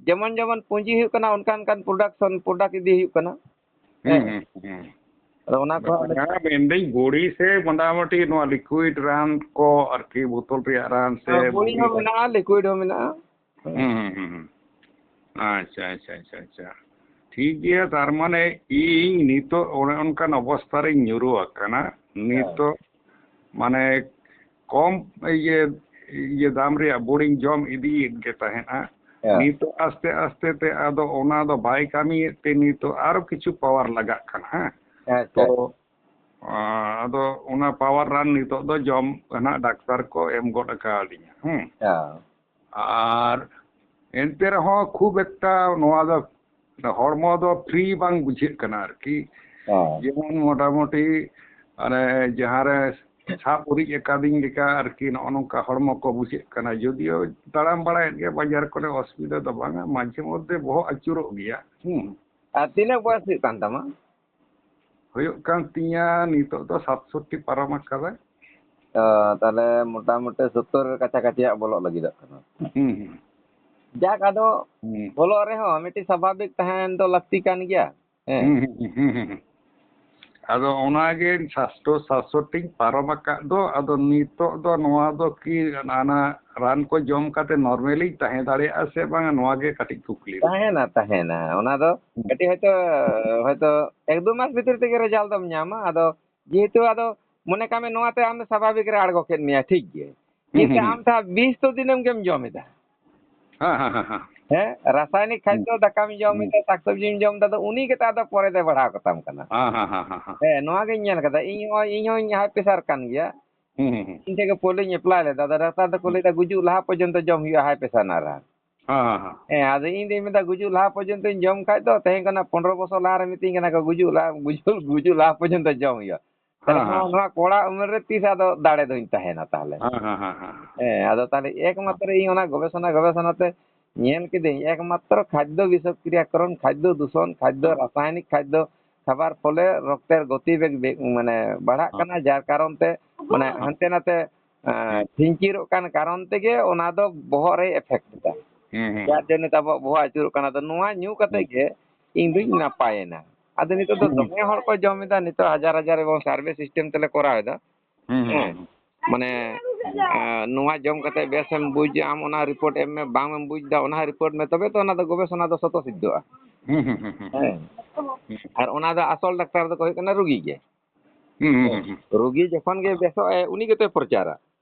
ᱡᱮᱢᱚᱱ ᱡᱮᱢᱚᱱ ᱯᱩᱸᱡᱤ ᱦᱩᱭᱩᱜ ᱠᱟᱱᱟ, ᱚᱱᱠᱟ ᱚᱱᱠᱟᱱ ᱯᱨᱚᱰᱟᱠᱥᱚᱱ, ᱯᱨᱚᱰᱟᱠᱴ ᱤᱫᱤ ᱦᱩᱭᱩᱜ ᱠᱟᱱᱟ᱾ ᱦᱩᱸ, ᱦᱮᱸ᱾ ᱦᱩᱸ, ᱦᱩᱸ᱾ ᱟᱫᱚ ᱚᱱᱟ ᱠᱚ ᱵᱟᱝᱟ, ᱢᱮᱱᱫᱟᱹᱧ ᱵᱚᱰᱤ ᱥᱮ ᱢᱚᱴᱟᱢᱩᱴᱤ ᱱᱚᱣᱟ ᱞᱤᱠᱩᱭᱤᱰ ᱨᱟᱱ ᱠᱚ ᱟᱨᱠᱤ, ᱵᱳᱛᱚᱞ ᱨᱮᱭᱟᱜ ᱨᱟᱱ ᱥᱮ ᱦᱮᱸ, ᱵᱚᱰᱤ ᱵᱚᱰᱤ ᱦᱚᱸ ᱨᱟᱱ? ᱢᱮᱱᱟᱜᱼᱟ, ᱞᱤᱠᱩᱭᱤᱰ ᱦᱚᱸ ᱢᱮᱱᱟᱜᱼᱟ᱾ ᱦᱩᱸ, ᱦᱩᱸ, ᱦᱩᱸ, ᱦᱩᱸ᱾ ᱟᱪᱪᱷᱟ, ᱟᱪᱪᱷᱟ, ᱟᱪᱪᱷᱟ, ᱟᱪᱪᱷᱟ᱾ ᱴᱷᱤᱠ ᱜᱮᱭᱟ, ᱛᱟᱨ ᱢᱟᱱᱮ ᱤᱧ ᱱᱤᱛᱚᱜ ᱚᱱᱮ ᱚᱱᱠᱟᱱ ᱚᱵᱚᱥᱛᱷᱟ ᱨᱤᱧ ᱧᱩᱨᱩ ᱟᱠᱟᱱᱟ᱾ ᱦᱮᱸ᱾ ᱱᱤᱛᱚᱜ ᱢᱟᱱᱮ ᱠᱚᱢ ᱤᱭᱟᱹ, ᱤᱭᱟᱹ ᱫᱟᱢ ᱨᱮᱭᱟᱜ ᱵᱚᱰᱤᱧ ᱡᱚᱢ ᱤᱫᱤᱭᱮᱫ ᱜᱮ ᱛᱟᱦᱮᱸᱫᱼᱟ᱾ ᱦᱮᱸ᱾ ᱱᱤᱛᱚᱜ ᱟᱥᱛᱮ ᱟᱥᱛᱮ ᱛᱮ ᱟᱫᱚ ᱚᱱᱟ ᱫᱚ ᱵᱟᱭ ᱠᱟᱹᱢᱤᱭᱮᱫ ᱛᱮ ᱱᱤᱛᱚᱜ ᱟᱨᱚ ᱠᱤᱪᱷᱩ ᱯᱟᱣᱟᱨ ᱞᱟᱜᱟᱜ ᱠᱟᱱᱟ, ᱦᱮᱸ᱾ ᱟᱪᱪᱷᱟ᱾ ᱛᱚ, ᱟ-, ᱟᱫᱚ ᱚᱱᱟ ᱯᱟᱣᱟᱨ ᱨᱟᱱ ᱱᱤᱛᱚᱜ ᱫᱚ ᱡᱚᱢ ᱱᱟᱦᱟᱜ ᱰᱟᱠᱛᱟᱨ ᱠᱚ ᱮᱢ ᱜᱚᱫ ᱟᱠᱟᱣᱫᱤᱧᱟ, ᱦᱮᱸ᱾ ᱦᱮᱸ᱾ ᱟᱨ ᱮᱱᱛᱮ ᱨᱮᱦᱚᱸ ᱠᱷᱩᱵ ᱮᱠᱴᱟ ᱱᱚᱣᱟ ᱫᱚ ᱦᱚᱲᱢᱚ ᱫᱚ ᱯᱷᱨᱤ ᱵᱟᱝ ᱵᱩᱡᱷᱟᱹᱜ ᱠᱟᱱᱟ ᱟᱨᱠᱤ᱾ ᱦᱮᱸ᱾ ᱡᱮᱢᱚᱱ ᱢᱚᱴᱟᱢᱩᱴᱤ ᱢᱟᱱᱮ ᱡᱟᱦᱟᱸ ᱨᱮ ᱥᱟᱵ ᱩᱨᱤᱡ ᱟᱠᱟᱫᱤᱧ ᱞᱮᱠᱟ ᱟᱨᱠᱤ, ᱱᱚᱜᱼᱚ ᱱᱚᱝᱠᱟ ᱦᱚᱲᱢᱚ ᱠᱚ ᱵᱩᱡᱷᱟᱹᱜ ᱠᱟᱱᱟ᱾ ᱡᱳᱫᱤᱭᱳ ᱛᱟᱲᱟᱢ ᱵᱟᱲᱟᱭᱮᱫ ᱜᱮᱭᱟ ᱵᱟᱡᱟᱨ ᱠᱚᱨᱮ, ᱚᱥᱩᱵᱤᱫᱷᱟ ᱫᱚ ᱵᱟᱝᱟ, ᱢᱟᱡᱷᱮ ᱢᱚᱫᱽᱫᱷᱮ ᱵᱚᱦᱚᱜ ᱟᱹᱪᱩᱨᱚᱜ ᱜᱮᱭᱟ᱾ ᱦᱩᱸ᱾ ᱟᱨ ᱛᱤᱱᱟᱹᱜ ᱵᱚᱭᱮᱥ ᱦᱩᱭᱩᱜ ᱠᱟᱱ ᱛᱟᱢᱟ? ᱦᱩᱭᱩᱜ ᱠᱟᱱ ᱛᱤᱧᱟ ᱱᱤᱛᱚᱜ ᱫᱚ ᱥᱟᱛᱥᱚᱴᱴᱤ ᱯᱟᱨᱚᱢ ᱟᱠᱟᱫᱟ᱾ ᱚ, ᱛᱟᱦᱞᱮ ᱢᱚᱴᱟᱢᱩᱴᱤ ᱥᱳᱛᱛᱳᱨ ᱠᱟᱪᱷᱟ ᱠᱟᱪᱷᱤ ᱦᱟᱸᱜ ᱵᱚᱞᱚᱜ ᱞᱟᱹᱜᱤᱫᱚᱜ ᱠᱟᱱᱟ᱾ ᱦᱩᱸ, ᱦᱩᱸ᱾ ᱡᱟᱠ, ᱟᱫᱚ ᱦᱩᱸ᱾ ᱵᱚᱞᱚᱜ ᱨᱮᱦᱚᱸ ᱢᱤᱫᱴᱤᱡ ᱥᱟᱵᱷᱟᱵᱤᱠ ᱛᱟᱦᱮᱱ ᱫᱚ ᱞᱟᱹᱠᱛᱤ ᱠᱟᱱ ᱜᱮᱭᱟ᱾ ᱦᱮᱸ᱾ ᱦᱩᱸ, ᱦᱩᱸ, ᱦᱩᱸ, ᱦᱩᱸ, ᱦᱩᱸ᱾ ᱟᱫᱚ ᱚᱱᱟᱜᱮ ᱥᱟᱥᱛᱚ, ᱥᱟᱥᱛᱚᱴᱤᱧ ᱯᱟᱨᱚᱢ ᱟᱠᱟᱫ ᱫᱚ, ᱟᱫᱚ ᱱᱤᱛᱚᱜ ᱫᱚ ᱱᱚᱣᱟ ᱫᱚ ᱠᱤ ᱚᱱᱟ ᱨᱟᱱ ᱠᱚ ᱡᱚᱢ ᱠᱟᱛᱮ ᱱᱚᱨᱢᱮᱞᱤᱧ ᱛᱟᱦᱮᱸ ᱫᱟᱲᱮᱭᱟᱜᱼᱟ ᱥᱮ ᱵᱟᱝᱟ, ᱱᱚᱣᱟ ᱜᱮ ᱠᱟᱹᱴᱤᱡ ᱠᱩᱠᱞᱤ ᱫᱚ᱾ ᱛᱟᱦᱮᱱᱟ, ᱛᱟᱦᱮᱱᱟ᱾ ᱚᱱᱟ ᱫᱚ ᱦᱩᱸ᱾ ᱠᱟᱹᱴᱤᱡ ᱦᱚᱭᱛᱳ, ᱦᱚᱭᱛᱳ ᱮᱠ ᱫᱩ ᱢᱟᱥ ᱵᱷᱤᱛᱤᱨ ᱛᱮᱜᱮ ᱨᱮᱡᱟᱞᱴ ᱫᱚᱢ ᱧᱟᱢᱟ᱾ ᱟᱫᱚ ᱡᱮᱦᱮᱛᱩ ᱟᱫᱚ ᱢᱚᱱᱮ ᱠᱟᱜ ᱢᱮ ᱱᱚᱣᱟ ᱛᱮ ᱟᱢ ᱫᱚ ᱥᱟᱵᱷᱟᱵᱤᱠ ᱨᱮ ᱟᱬᱜᱚ ᱠᱮᱫ ᱢᱮᱭᱟ, ᱴᱷᱤᱠ ᱜᱮ᱾ ᱦᱩᱸ, ᱠᱤᱱᱛᱩ ᱦᱩᱸ, ᱦᱩᱸ᱾ ᱟᱢ ᱛᱚ ᱵᱤᱥ ᱛᱚ ᱫᱤᱱᱟᱹᱢ ᱜᱮᱢ ᱡᱚᱢ ᱮᱫᱟ᱾ ᱦᱮᱸ, ᱦᱮᱸ, ᱦᱮᱸ, ᱦᱮᱸ᱾ ᱦᱮᱸ, ᱨᱟᱥᱟᱭᱱᱤᱠ ᱦᱩᱸ᱾ ᱠᱷᱟᱫᱽᱫᱚ ᱫᱟᱠᱟᱢ ᱡᱚᱢ ᱦᱩᱸ᱾ ᱮᱫᱟ, ᱥᱟᱠᱥᱚᱵᱽᱡᱤᱢ ᱡᱚᱢ ᱮᱫᱟ, ᱟᱫᱚ ᱩᱱᱤ ᱜᱮᱛᱚ ᱟᱫᱚ ᱯᱚᱨᱮ ᱫᱚᱭ ᱵᱟᱲᱦᱟᱣ ᱠᱟᱛᱟᱢ ᱠᱟᱱᱟ᱾ ᱦᱮᱸ, ᱦᱮᱸ, ᱦᱮᱸ, ᱦᱮᱸ, ᱦᱮᱸ᱾ ᱦᱮᱸ, ᱱᱚᱣᱟ ᱜᱤᱧ ᱧᱮᱞ ᱠᱟᱫᱟ᱾ ᱤᱧ ᱦᱚᱸ, ᱤᱧ ᱦᱚᱸᱧ ᱦᱟᱭ ᱯᱮᱥᱟᱨ ᱠᱟᱱ ᱜᱮᱭᱟ᱾ ᱦᱩᱸ, ᱦᱩᱸ, ᱦᱩᱸ᱾ ᱤᱧ ᱴᱷᱮᱱ ᱜᱮ ᱯᱳᱭᱞᱳᱧ ᱮᱯᱞᱟᱭ ᱞᱮᱫᱟ᱾ ᱟᱫᱚ ᱰᱟᱠᱛᱟᱨ ᱫᱚᱠᱚ ᱦᱩᱸ᱾ ᱞᱟᱹᱭᱫᱟ, ᱜᱩᱡᱩᱜ ᱞᱟᱦᱟ ᱯᱚᱨᱡᱚᱱᱛᱚ ᱡᱚᱢ ᱦᱩᱭᱩᱜᱼᱟ ᱦᱟᱭ ᱯᱮᱥᱟᱨ ᱨᱮᱱᱟᱜ ᱨᱟᱱ᱾ ᱦᱮᱸ, ᱦᱮᱸ, ᱦᱮᱸ᱾ ᱦᱮᱸ, ᱟᱫᱚ ᱤᱧ ᱫᱩᱧ ᱢᱮᱱᱫᱟ, ᱜᱩᱡᱩᱜ ᱞᱟᱦᱟ ᱯᱚᱨᱡᱚᱱᱛᱚᱧ ᱡᱚᱢ ᱠᱷᱟᱡ ᱫᱚ, ᱛᱮᱦᱮᱧ ᱠᱷᱚᱱᱟᱜ ᱯᱚᱱᱨᱚ ᱵᱚᱪᱷᱚᱨ ᱞᱟᱦᱟ ᱨᱮ ᱢᱤᱛᱟᱹᱧ ᱠᱟᱱᱟ ᱠᱚ, ᱜᱩᱡᱩᱜ ᱞᱟᱦᱟ, ᱜᱩᱡᱩᱜ, ᱜᱩᱡᱩᱜ ᱞᱟᱦᱟ ᱯᱚᱨᱡᱚᱱᱛᱚ ᱡᱚᱢ ᱦᱩᱭᱩᱜᱼᱟ᱾ ᱛᱟᱦᱞᱮ ᱦᱮᱸ, ᱱᱚᱣᱟ, ᱦᱮᱸ᱾ ᱱᱚᱣᱟ ᱠᱚᱲᱟ ᱩᱢᱮᱨ ᱨᱮ ᱛᱤᱥ ᱟᱫᱚ ᱫᱟᱲᱮ ᱫᱚᱧ ᱛᱟᱦᱮᱱᱟ ᱛᱟᱦᱞᱮ? ᱦᱮᱸ, ᱦᱮᱸ, ᱦᱮᱸ, ᱦᱮᱸ᱾ ᱦᱮᱸ, ᱟᱫᱚ ᱛᱟᱦᱞᱮ ᱮᱠᱢᱟᱛᱨᱚ ᱤᱧ ᱚᱱᱟ ᱜᱚᱵᱮᱥᱚᱱᱟ, ᱜᱚᱵᱮᱥᱚᱱᱟ ᱛᱮ ᱧᱮᱞ ᱠᱤᱫᱟᱹᱧ, ᱮᱠᱢᱟᱛᱨᱚ ᱠᱷᱟᱫᱽᱫᱚ ᱵᱤᱥᱚᱠᱨᱤᱭᱟᱠᱚᱨᱚᱱ, ᱠᱷᱟᱫᱽᱫᱚ ᱫᱩᱥᱚᱱ, ᱠᱷᱟᱫᱽᱫᱚ ᱦᱮᱸ᱾ ᱨᱟᱥᱟᱭᱚᱱᱤᱠ ᱠᱷᱟᱫᱽᱫᱚ ᱠᱷᱟᱵᱟᱨ ᱯᱷᱚᱞᱮ ᱨᱚᱠᱛᱮᱨ ᱜᱚᱛᱤ ᱵᱮᱜᱽ ᱵᱮ-, ᱢᱟᱱᱮ ᱵᱟᱲᱦᱟᱜ ᱦᱮᱸ᱾ ᱠᱟᱱᱟ, ᱡᱟᱨ ᱠᱟᱨᱚᱱ ᱛᱮ ᱢᱟᱱᱮ ᱦᱮᱸ᱾ ᱦᱟᱱᱛᱮ ᱱᱟᱛᱮ, ᱮᱸ, ᱦᱮᱸ᱾ ᱯᱷᱤᱧᱪᱤᱨᱚᱜ ᱠᱟᱱ ᱠᱟᱨᱚᱱ ᱛᱮᱜᱮ ᱚᱱᱟ ᱫᱚ ᱵᱚᱦᱚᱜ ᱨᱮ effect ᱮᱫᱟ᱾ ᱦᱮᱸ, ᱦᱮᱸ, ᱡᱟᱨ ᱦᱮᱸ᱾ ᱡᱚᱱᱱᱚ ᱛᱮ ᱟᱵᱚᱣᱟᱜ ᱵᱚᱦᱚᱜ ᱟᱹᱪᱩᱨᱚᱜ ᱠᱟᱱᱟ᱾ ᱟᱫᱚ ᱱᱚᱣᱟ ᱧᱩ ᱠᱟᱛᱮ ᱦᱮᱸ᱾ ᱜᱮ ᱤᱧ ᱫᱩᱧ ᱱᱟᱯᱟᱭᱮᱱᱟ᱾ ᱟᱫᱚ ᱱᱤᱛᱚᱜ ᱫᱚ ᱦᱮᱸ᱾ ᱫᱚᱢᱮ ᱦᱚᱲ ᱠᱚ ᱡᱚᱢ ᱮᱫᱟ, ᱱᱤᱛᱚᱜ ᱦᱟᱡᱟᱨ ᱦᱟᱡᱟᱨ ᱮᱵᱚᱝ survey system ᱛᱮᱞᱮ ᱠᱚᱨᱟᱣ ᱮᱫᱟ᱾ ᱦᱮᱸ, ᱦᱮᱸ, ᱦᱮᱸ᱾ ᱦᱮᱸ᱾ ᱢᱟᱱᱮ, ᱮᱸ, ᱱᱚᱣᱟ ᱡᱚᱢ ᱠᱟᱛᱮ ᱵᱮᱥᱮᱢ ᱵᱩᱡᱽ, ᱟᱢ ᱚᱱᱟ report ᱮᱢ ᱢᱮ, ᱵᱟᱝ ᱮᱢ ᱵᱩᱡᱽ ᱮᱫᱟ, ᱚᱱᱟ report ᱢᱮ, ᱛᱚᱵᱮ ᱛᱚ ᱚᱱᱟ ᱫᱚ ᱜᱚᱵᱮᱥᱚᱱᱟ ᱫᱚ ᱥᱚᱛᱚ ᱥᱤᱫᱽᱫᱷᱚᱜᱼᱟ᱾ ᱦᱮᱸ, ᱦᱮᱸ, ᱦᱮᱸ, ᱦᱮᱸ᱾ ᱦᱮᱸ᱾ ᱦᱮᱸ᱾ ᱟᱨ ᱚᱱᱟ ᱫᱚ ᱟᱥᱚᱞ ᱰᱟᱠᱛᱟᱨ ᱫᱚᱠᱚ ᱦᱩᱭᱩᱜ ᱠᱟᱱᱟ ᱨᱩᱜᱤ ᱜᱮ᱾ ᱦᱮᱸ, ᱦᱮᱸ, ᱦᱮᱸ, ᱦᱮᱸ᱾ ᱨᱩᱜᱤ ᱡᱚᱠᱷᱚᱱ ᱜᱮ ᱵᱮᱥᱚᱜ ᱟᱭ, ᱩᱱᱤ ᱜᱮᱛᱚᱭ ᱯᱨᱚᱪᱟᱨᱟ᱾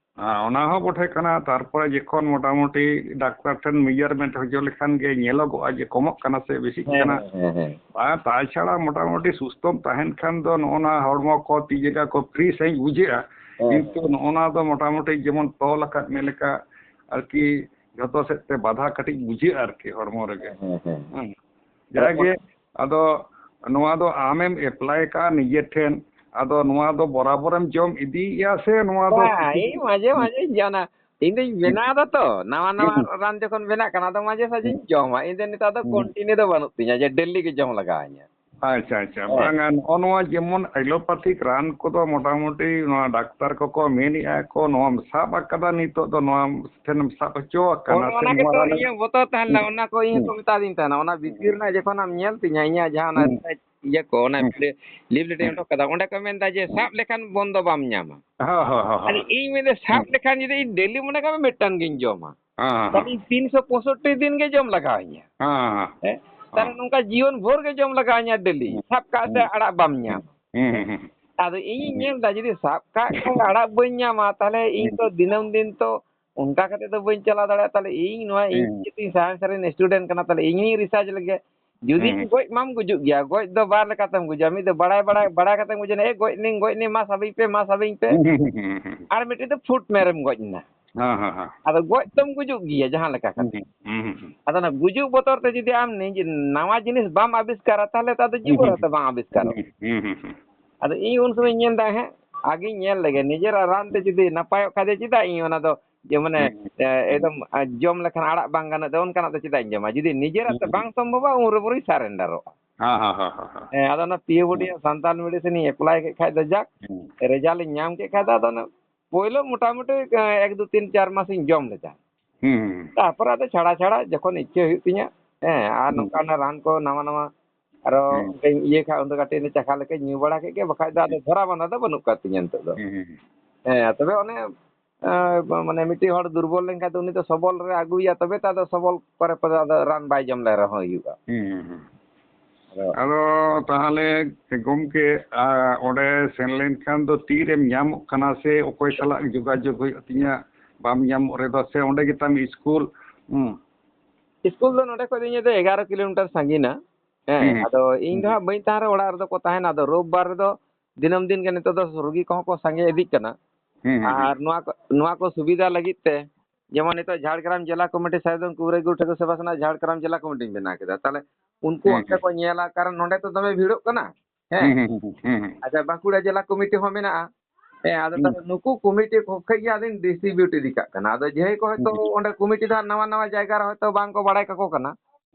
ᱟᱨ ᱚᱱᱟ ᱦᱚᱸ ᱵᱚᱴᱷᱮ ᱠᱟᱱᱟ, ᱛᱟᱨᱯᱚᱨᱮ ᱡᱚᱠᱷᱚᱱ ᱢᱚᱴᱟᱢᱩᱴᱤ ᱰᱟᱠᱛᱟᱨ ᱴᱷᱮᱱ measurement ᱦᱚᱪᱚ ᱞᱮᱠᱷᱟᱱ ᱜᱮ ᱧᱮᱞᱚᱜᱚᱜᱼᱟ ᱡᱮ ᱠᱚᱢᱚᱜ ᱠᱟᱱᱟ ᱥᱮ ᱵᱮᱥᱤᱜ ᱦᱮᱸ, ᱠᱟᱱᱟ᱾ ᱦᱮᱸ, ᱦᱮᱸ, ᱦᱮᱸ᱾ ᱟᱨ ᱛᱟᱪᱷᱟᱲᱟ ᱢᱚᱴᱟᱢᱩᱴᱤ ᱥᱩᱥᱛᱷᱚᱢ ᱛᱟᱦᱮᱱ ᱠᱷᱟᱱ ᱫᱚ ᱱᱚᱜᱼᱚ ᱱᱟ ᱦᱚᱲᱢᱚ ᱠᱚ ᱛᱤ ᱡᱟᱸᱜᱟ ᱠᱚ free ᱥᱟᱺᱦᱤᱡ ᱵᱩᱡᱷᱟᱹᱜᱼᱟ᱾ ᱦᱮᱸ, ᱠᱤᱱᱛᱩ ᱦᱮᱸ᱾ ᱱᱚᱜᱼᱚ ᱱᱟ ᱫᱚ ᱢᱚᱴᱟᱢᱩᱴᱤ ᱡᱮᱢᱚᱱ ᱛᱚᱞ ᱟᱠᱟᱫ ᱢᱮ ᱞᱮᱠᱟ ᱟᱨᱠᱤ ᱡᱷᱚᱛᱚ ᱥᱮᱫ ᱛᱮ ᱵᱟᱫᱷᱟ ᱠᱟᱹᱴᱤᱡ ᱵᱩᱡᱷᱟᱹᱜᱼᱟ ᱟᱨᱠᱤ ᱦᱚᱲᱢᱚ ᱨᱮᱜᱮ᱾ ᱦᱮᱸ, ᱦᱮᱸ, ᱦᱮᱸ᱾ ᱦᱮᱸ᱾ ᱟᱫᱚ ᱡᱟᱜᱮ ᱚᱱ- ᱟᱫᱚ ᱱᱚᱣᱟ ᱫᱚ ᱟᱢᱮᱢ apply ᱠᱟᱜᱼᱟ ᱱᱤᱡᱮ ᱴᱷᱮᱱ, ᱟᱫᱚ ᱱᱚᱣᱟ ᱫᱚ ᱵᱚᱨᱟᱵᱚᱨᱮᱢ ᱡᱚᱢ ᱤᱫᱤᱭᱮᱫᱼᱟ ᱥᱮ ᱱᱚᱣᱟ ᱫᱚ ᱵᱟᱝ, ᱠᱤᱪᱷᱩ ᱤᱧ ᱢᱟᱡᱷᱮ ᱢᱟᱡᱷᱮᱧ ᱡᱚᱢᱟ᱾ ᱤᱧ ᱫᱩᱧ ᱦᱩᱸ᱾ ᱵᱮᱱᱟᱣ ᱫᱟ ᱛᱚ, ᱱᱟᱣᱟ ᱱᱟᱣᱟ ᱦᱩᱸ᱾ ᱨᱟᱱ ᱡᱚᱠᱷᱚᱱ ᱵᱮᱱᱟᱜ ᱠᱟᱱᱟ, ᱟᱫᱚ ᱢᱟᱡᱷᱮ ᱦᱩᱸ᱾ ᱥᱟᱡᱷᱮᱧ ᱡᱚᱢᱟ᱾ ᱤᱧ ᱫᱚ ᱱᱮᱛᱟᱨ ᱫᱚ ᱦᱩᱸ᱾ continue ᱫᱚ ᱵᱟᱹᱱᱩᱜ ᱛᱤᱧᱟ ᱡᱮ daily ᱜᱮ ᱡᱚᱢ ᱞᱟᱜᱟᱣ ᱤᱧᱟ᱾ ᱟᱪᱪᱷᱟ, ᱟᱪᱪᱷᱟ᱾ ᱦᱮᱸ᱾ ᱵᱟᱝᱟ, ᱱᱚᱜᱼᱚ ᱱᱚᱣᱟ ᱡᱮᱢᱚᱱ allopathic ᱨᱟᱱ ᱠᱚᱫᱚ ᱢᱚᱴᱟᱢᱩᱴᱤ ᱱᱚᱣᱟ ᱰᱟᱠᱛᱟᱨ ᱠᱚᱠᱚ ᱢᱮᱱᱮᱜᱼᱟ ᱠᱚ, ᱱᱚᱣᱟᱢ ᱥᱟᱵ ᱟᱠᱟᱫᱟ, ᱱᱤᱛᱚᱜ ᱫᱚ ᱱᱚᱣᱟ ᱴᱷᱮᱱᱮᱢ ᱥᱟᱵ ᱦᱚᱪᱚ ᱟᱠᱟᱱᱟ ᱚᱱ-, ᱥᱮ ᱚᱱᱟ ᱱᱚᱣᱟ ᱜᱮᱛᱚ ᱨᱟᱱ ᱤᱧᱟᱹᱜ ᱵᱚᱛᱚᱨ ᱛᱟᱦᱮᱸ ᱞᱮᱱᱟ, ᱦᱩᱸ᱾ ᱚᱱᱟ ᱠᱚ ᱤᱧ ᱦᱩᱸ᱾ ᱦᱚᱸᱠᱚ ᱢᱮᱛᱟᱫᱤᱧ ᱛᱟᱦᱮᱱᱟ, ᱚᱱᱟ ᱵᱷᱤᱛᱤᱨ ᱦᱩᱸ᱾ ᱨᱮᱱᱟᱜ ᱡᱚᱠᱷᱚᱱ ᱟᱢ ᱧᱮᱞ ᱛᱤᱧᱟ, ᱤᱧᱟᱹᱜ ᱡᱟᱦᱟᱸ ᱚᱱᱟ ᱦᱩᱸ᱾ ᱤᱭᱟᱹ ᱠᱚ, ᱚᱱᱟ ᱦᱩᱸ᱾ ᱞᱤᱯᱷᱞᱮᱴ ᱤᱧ ᱦᱩᱸ᱾ ᱚᱰᱚᱠ ᱠᱟᱫᱟ, ᱚᱸᱰᱮ ᱠᱚ ᱢᱮᱱᱫᱟ ᱡᱮ ᱦᱩᱸ᱾ ᱥᱟᱵ ᱞᱮᱠᱷᱟᱱ ᱵᱚᱱᱫᱚ ᱵᱟᱢ ᱧᱟᱢᱟ᱾ ᱦᱚᱸ, ᱦᱚᱸ, ᱦᱚᱸ, ᱟᱫᱚ ᱦᱚᱸ᱾ ᱤᱧ ᱢᱮᱱᱫᱟ, ᱥᱟᱵ ᱦᱩᱸ᱾ ᱞᱮᱠᱷᱟᱱ ᱡᱩᱫᱤ ᱤᱧ daily ᱢᱚᱱᱮ ᱠᱟᱜ ᱢᱮ ᱢᱤᱫᱴᱟᱝ ᱜᱤᱧ ᱡᱚᱢᱟ, ᱦᱚᱸ, ᱦᱚᱸ, ᱛᱟᱦᱞᱮ ᱦᱚᱸ᱾ ᱤᱧ ᱛᱤᱱᱥᱚ ᱯᱚᱸᱭᱥᱚᱴᱴᱤ ᱫᱤᱱ ᱜᱮ ᱡᱚᱢ ᱞᱟᱜᱟᱣ ᱤᱧᱟ᱾ ᱦᱚᱸ, ᱦᱚᱸ, ᱦᱚᱸ᱾ ᱦᱮᱸ? ᱛᱟᱦᱞᱮ ᱦᱚᱸ᱾ ᱱᱚᱝᱠᱟ ᱡᱤᱭᱚᱱ ᱵᱷᱳᱨ ᱜᱮ ᱡᱚᱢ ᱞᱟᱜᱟᱣ ᱤᱧᱟ daily᱾ ᱦᱩᱸ, ᱥᱟᱵ ᱠᱟᱜ ᱥᱮ ᱦᱩᱸ, ᱟᱲᱟᱜ ᱵᱟᱢ ᱦᱩᱸ, ᱧᱟᱢᱟ᱾ ᱦᱩᱸ, ᱦᱮᱸ? ᱦᱩᱸ, ᱦᱩᱸ᱾ ᱟᱫᱚ ᱤᱧᱤᱧ ᱦᱩᱸ᱾ ᱧᱮᱞ ᱫᱟ, ᱡᱩᱫᱤ ᱥᱟᱵ ᱠᱟᱜ ᱠᱷᱟᱱ ᱟᱲᱟᱜ ᱵᱟᱹᱧ ᱧᱟᱢᱟ, ᱛᱟᱦᱞᱮ ᱤᱧ ᱦᱩᱸ᱾ ᱛᱚ ᱫᱤᱱᱟᱹᱢ ᱫᱤᱱ ᱛᱚ ᱚᱱᱠᱟ ᱠᱟᱛᱮ ᱫᱚ ᱵᱟᱹᱧ ᱪᱟᱞᱟᱣ ᱫᱟᱲᱮᱭᱟᱜᱼᱟ᱾ ᱛᱟᱦᱞᱮ ᱤᱧ ᱱᱚᱣᱟ, ᱤᱧ ᱦᱩᱸ᱾ ᱡᱮᱦᱮᱛᱩ science ᱨᱮᱱ student ᱠᱟᱱᱟ, ᱛᱟᱦᱞᱮ ᱤᱧ ᱦᱚᱸᱧ research ᱞᱮᱜᱮ᱾ ᱡᱩᱫᱤ ᱦᱩᱸ᱾ ᱜᱚᱡ ᱢᱟᱢ ᱜᱩᱡᱩᱜ ᱜᱮᱭᱟ, ᱜᱚᱡ ᱫᱚ ᱵᱟᱨ ᱞᱮᱠᱟᱛᱮᱢ ᱜᱩᱡᱩᱜᱼᱟ᱾ ᱢᱤᱫ ᱫᱚ ᱵᱟᱲᱟᱭ, ᱵᱟᱲᱟᱭ, ᱵᱟᱲᱟᱭ ᱠᱟᱛᱮᱢ ᱜᱩᱡᱩᱜᱼᱟ, "ᱮ, ᱜᱚᱡ ᱱᱟᱹᱧ, ᱜᱚᱡ ᱱᱟᱹᱧ, ᱢᱟ ᱥᱟᱵᱤᱧ ᱯᱮ, ᱢᱟ ᱥᱟᱵᱤᱧ ᱯᱮ᱾" ᱦᱩᱸ, ᱦᱩᱸ, ᱦᱩᱸ, ᱦᱩᱸ, ᱦᱩᱸ᱾ ᱟᱨ ᱢᱤᱫᱴᱤᱡ ᱫᱚ ᱯᱷᱩᱴ ᱢᱮᱨᱮᱢ ᱜᱚᱡ ᱮᱱᱟ᱾ ᱦᱮᱸ, ᱦᱮᱸ, ᱦᱮᱸ᱾ ᱟᱫᱚ ᱜᱚᱡ ᱛᱚᱢ ᱜᱩᱡᱩᱜ ᱜᱮᱭᱟ ᱡᱟᱦᱟᱸ ᱞᱮᱠᱟ ᱠᱟᱛᱮ᱾ ᱦᱩᱸ, ᱦᱩᱸ, ᱦᱩᱸ, ᱦᱩᱸ᱾ ᱟᱫᱚ ᱚᱱᱟ ᱜᱩᱡᱩᱜ ᱵᱚᱛᱚᱨ ᱛᱮ ᱡᱩᱫᱤ ᱟᱢ ᱱᱤᱡᱮ ᱱᱟᱣᱟ ᱡᱤᱱᱤᱥ ᱵᱟᱢ ᱟᱵᱤᱥᱠᱟᱨᱟ, ᱛᱟᱦᱚᱞᱮ ᱛᱚ ᱟᱫᱚ ᱦᱩᱸ, ᱡᱤᱵᱚᱱ ᱦᱩᱸ, ᱨᱮᱫᱚ ᱵᱟᱝ ᱟᱵᱤᱥᱠᱟᱨᱚᱜᱼᱟ᱾ ᱦᱩᱸ, ᱦᱩᱸ, ᱦᱩᱸ, ᱦᱩᱸ᱾ ᱟᱫᱚ ᱤᱧ ᱩᱱ ᱥᱚᱢᱚᱭ ᱧᱮᱞ ᱫᱟ, ᱦᱮᱸ, ᱟᱜᱮᱧ ᱧᱮᱞ ᱞᱮᱜᱮ, ᱱᱤᱡᱮᱨᱟᱜ ᱨᱟᱱ ᱛᱮ ᱡᱩᱫᱤ ᱱᱟᱯᱟᱭᱚᱜ ᱠᱷᱟᱡ ᱫᱚ ᱪᱮᱫᱟᱜ ᱤᱧ ᱚᱱᱟ ᱫᱚ ᱡᱮ ᱢᱟᱱᱮ, ᱦᱩᱸ, ᱦᱩᱸ, ᱮ, ᱦᱩᱸ᱾ ᱮᱠᱫᱚᱢ, ᱟ, ᱡᱚᱢ ᱞᱮᱠᱷᱟᱱ ᱟᱲᱟᱜ ᱵᱟᱝ ᱜᱟᱱᱚᱜ ᱫᱚ ᱚᱱᱠᱟᱱᱟᱜ ᱫᱚ ᱪᱮᱫᱟᱜ ᱤᱧ ᱡᱚᱢᱟ? ᱡᱩᱫᱤ ᱱᱤᱡᱮᱨᱟᱜ ᱛᱮ ᱦᱩᱸ, ᱦᱩᱸ᱾ ᱵᱟᱝ ᱥᱚᱢᱵᱷᱚᱵᱟ, ᱩᱱ ᱨᱮ ᱵᱚᱨᱚᱝ ᱤᱧ surrender ᱚᱜᱼᱟ᱾ ᱦᱮᱸ, ᱦᱮᱸ, ᱦᱮᱸ, ᱦᱮᱸ, ᱦᱮᱸ᱾ ᱦᱮᱸ, ᱟᱫᱚ ᱚᱱᱟ POBD ᱦᱩᱸ᱾ ᱥᱟᱱᱛᱟᱞ medicine ᱤᱧ apply ᱠᱮᱫ ᱠᱷᱟᱡ ᱫᱚ ᱡᱟᱠ, ᱦᱩᱸ᱾ result ᱤᱧ ᱧᱟᱢ ᱠᱮᱫ ᱠᱷᱟᱡ ᱫᱚ ᱟᱫᱚ ᱚᱱᱟ ᱯᱳᱭᱞᱳ ᱢᱚᱴᱟᱢᱩᱴᱤ, ᱮ, ᱮᱠ ᱫᱩ ᱛᱤᱱ ᱪᱟᱨ ᱢᱟᱥ ᱤᱧ ᱡᱚᱢ ᱞᱮᱫᱟ᱾ ᱦᱩᱸ, ᱦᱩᱸ, ᱦᱩᱸ᱾ ᱛᱟᱨᱯᱚᱨ ᱟᱫᱚ ᱪᱷᱟᱲᱟ ᱪᱷᱟᱲᱟ ᱡᱚᱠᱷᱚᱱ ᱤᱪᱪᱷᱟᱹ ᱦᱩᱭᱩᱜ ᱛᱤᱧᱟ, ᱦᱮᱸ, ᱟᱨ ᱦᱩᱸ᱾ ᱱᱚᱝᱠᱟ ᱚᱱᱟ ᱨᱟᱱ ᱠᱚ ᱱᱟᱣᱟ ᱱᱟᱣᱟ ᱟᱨᱚ ᱦᱩᱸ᱾ ᱚᱱᱠᱟᱧ ᱤᱭᱟᱹ ᱠᱷᱟᱡ, ᱩᱱ ᱫᱚ ᱠᱟᱹᱴᱤᱡ ᱞᱮ ᱪᱟᱠᱷᱟ ᱞᱮᱠᱟᱧ ᱧᱩ ᱵᱟᱲᱟ ᱠᱮᱫ ᱜᱮ, ᱵᱟᱠᱷᱟᱡ ᱫᱚ ᱟᱫᱚ ᱦᱩᱸ᱾ ᱫᱷᱚᱨᱟ ᱵᱟᱸᱫᱷᱟ ᱫᱚ ᱵᱟᱹᱱᱩᱜ ᱠᱟᱫ ᱛᱤᱧᱟ ᱱᱤᱛᱚᱜ ᱫᱚ᱾ ᱦᱩᱸ, ᱦᱩᱸ, ᱦᱩᱸ᱾ ᱦᱮᱸ, ᱛᱚᱵᱮ ᱚᱱᱮ, ᱮᱸ, ᱢᱟᱱᱮ ᱢᱤᱫᱴᱤᱡ ᱦᱚᱲ ᱫᱩᱨᱵᱚᱞ ᱞᱮᱱᱠᱷᱟᱱ ᱫᱚ ᱩᱱᱤ ᱫᱚ ᱥᱚᱵᱚᱞ ᱨᱮ ᱟᱹᱜᱩᱭᱮᱭᱟ, ᱛᱚᱵᱮ ᱛᱚ ᱟᱫᱚ ᱥᱚᱵᱚᱞ ᱯᱚᱨᱮ ᱯᱚᱨᱮ ᱟᱫᱚ ᱨᱟᱱ ᱵᱟᱭ ᱡᱚᱢ ᱞᱮ ᱨᱮᱦᱚᱸ ᱦᱩᱭᱩᱜᱼᱟ᱾ ᱦᱩᱸ, ᱦᱩᱸ, ᱦᱩᱸ᱾ ᱟᱫᱚ ᱟᱫᱚ ᱛᱟᱦᱚᱞᱮ ᱜᱚᱢᱠᱮ, ᱟ, ᱚᱸᱰᱮ ᱥᱮᱱ ᱞᱮᱱᱠᱷᱟᱱ ᱫᱚ ᱛᱤᱨᱮᱢ ᱧᱟᱢᱚᱜ ᱠᱟᱱᱟ ᱥᱮ ᱚᱠᱚᱭ ᱥᱟᱞᱟᱜ ᱡᱳᱜᱟᱡᱳᱜᱽ ᱦᱩᱭᱩᱜ ᱛᱤᱧᱟ, ᱵᱟᱢ ᱧᱟᱢᱚᱜ ᱨᱮᱫᱚ ᱥᱮ ᱚᱸᱰᱮ ᱜᱮᱛᱟᱢ ᱤᱥᱠᱩᱞ? ᱦᱩᱸ᱾ ᱤᱥᱠᱩᱞ ᱫᱚ ᱱᱚᱰᱮ ᱠᱷᱚᱡ ᱫᱚ ᱤᱧᱟᱹᱜ ᱫᱚ ᱮᱜᱟᱨᱚ ᱠᱤᱞᱳᱢᱤᱴᱟᱨ ᱥᱟᱺᱜᱤᱧᱟ᱾ ᱦᱮᱸ, ᱦᱩᱸ, ᱦᱩᱸ, ᱟᱫᱚ ᱤᱧ ᱦᱩᱸ, ᱫᱚ ᱦᱩᱸ᱾ ᱦᱟᱸᱜ ᱵᱟᱹᱧ ᱛᱟᱦᱮᱱ ᱨᱮ ᱚᱲᱟᱜ ᱨᱮᱫᱚ ᱠᱚ ᱛᱟᱦᱮᱱᱟ᱾ ᱟᱫᱚ ᱨᱳᱵ ᱵᱟᱨ ᱨᱮᱫᱚ ᱫᱤᱱᱟᱹᱢ ᱫᱤᱱ ᱜᱮ ᱱᱤᱛᱚᱜ ᱫᱚ ᱨᱩᱜᱤ ᱠᱚᱦᱚᱸ ᱠᱚ ᱥᱟᱸᱜᱮ ᱤᱫᱤᱜ ᱠᱟᱱᱟ᱾ ᱦᱩᱸ, ᱦᱩᱸ, ᱦᱩᱸ᱾ ᱟᱨ ᱱᱚᱣᱟ ᱠᱚ, ᱱᱚᱣᱟ ᱠᱚ ᱥᱩᱵᱤᱫᱷᱟ ᱞᱟᱹᱜᱤᱫ ᱛᱮ ᱡᱮᱢᱚᱱ ᱱᱤᱛᱚᱜ ᱡᱷᱟᱲᱜᱨᱟᱢ ᱡᱮᱞᱟ ᱠᱚᱢᱤᱴᱤ ᱥᱟᱭᱫᱚᱢ ᱠᱩᱵᱨᱟᱹᱭ ᱜᱩᱨᱩ ᱴᱷᱟᱹᱠᱩᱨ ᱥᱮᱵᱟ ᱥᱮᱱᱟ ᱡᱷᱟᱲᱜᱨᱟᱢ ᱡᱮᱞᱟ ᱠᱚᱢᱤᱴᱤᱧ ᱵᱮᱱᱟᱣ ᱠᱮᱫᱟ᱾ ᱛᱟᱦᱞᱮ ᱩᱱᱠᱩ ᱦᱩᱸ, ᱚᱱᱛᱮ ᱦᱩᱸ᱾ ᱠᱚ ᱧᱮᱞᱟ, ᱠᱟᱨᱚᱱ ᱱᱚᱸᱰᱮ ᱛᱚ ᱫᱚᱢᱮ ᱵᱷᱤᱲᱚᱜ ᱠᱟᱱᱟ᱾ ᱦᱮᱸ᱾ ᱦᱩᱸ, ᱦᱩᱸ, ᱦᱩᱸ, ᱦᱩᱸ, ᱦᱩᱸ᱾ ᱟᱪᱪᱷᱟ, ᱵᱟᱸᱠᱩᱲᱟ ᱡᱮᱞᱟ ᱠᱚᱢᱤᱴᱤ ᱦᱚᱸ ᱢᱮᱱᱟᱜᱼᱟ᱾ ᱦᱮᱸ, ᱟᱫᱚ ᱦᱩᱸ᱾ ᱛᱟᱦᱞᱮ ᱱᱩᱠᱩ ᱠᱚᱢᱤᱴᱤ ᱠᱚ ᱠᱷᱚᱡ ᱜᱮ ᱟᱫᱚᱧ distribute ᱤᱫᱤ ᱠᱟᱜ ᱠᱟᱱᱟ᱾ ᱟᱫᱚ ᱡᱟᱦᱟᱸᱭ ᱠᱚ ᱦᱚᱭᱛᱳ ᱦᱩᱸ, ᱦᱩᱸ᱾ ᱚᱸᱰᱮ ᱠᱚᱢᱤᱴᱤ ᱫᱚ ᱦᱟᱸᱜ ᱱᱟᱣᱟ ᱱᱟᱣᱟ ᱡᱟᱭᱜᱟ ᱨᱮ ᱦᱚᱭᱛᱳ ᱵᱟᱝ ᱠᱚ ᱵᱟᱲᱟᱭ ᱠᱟᱠᱚ ᱠᱟᱱᱟ᱾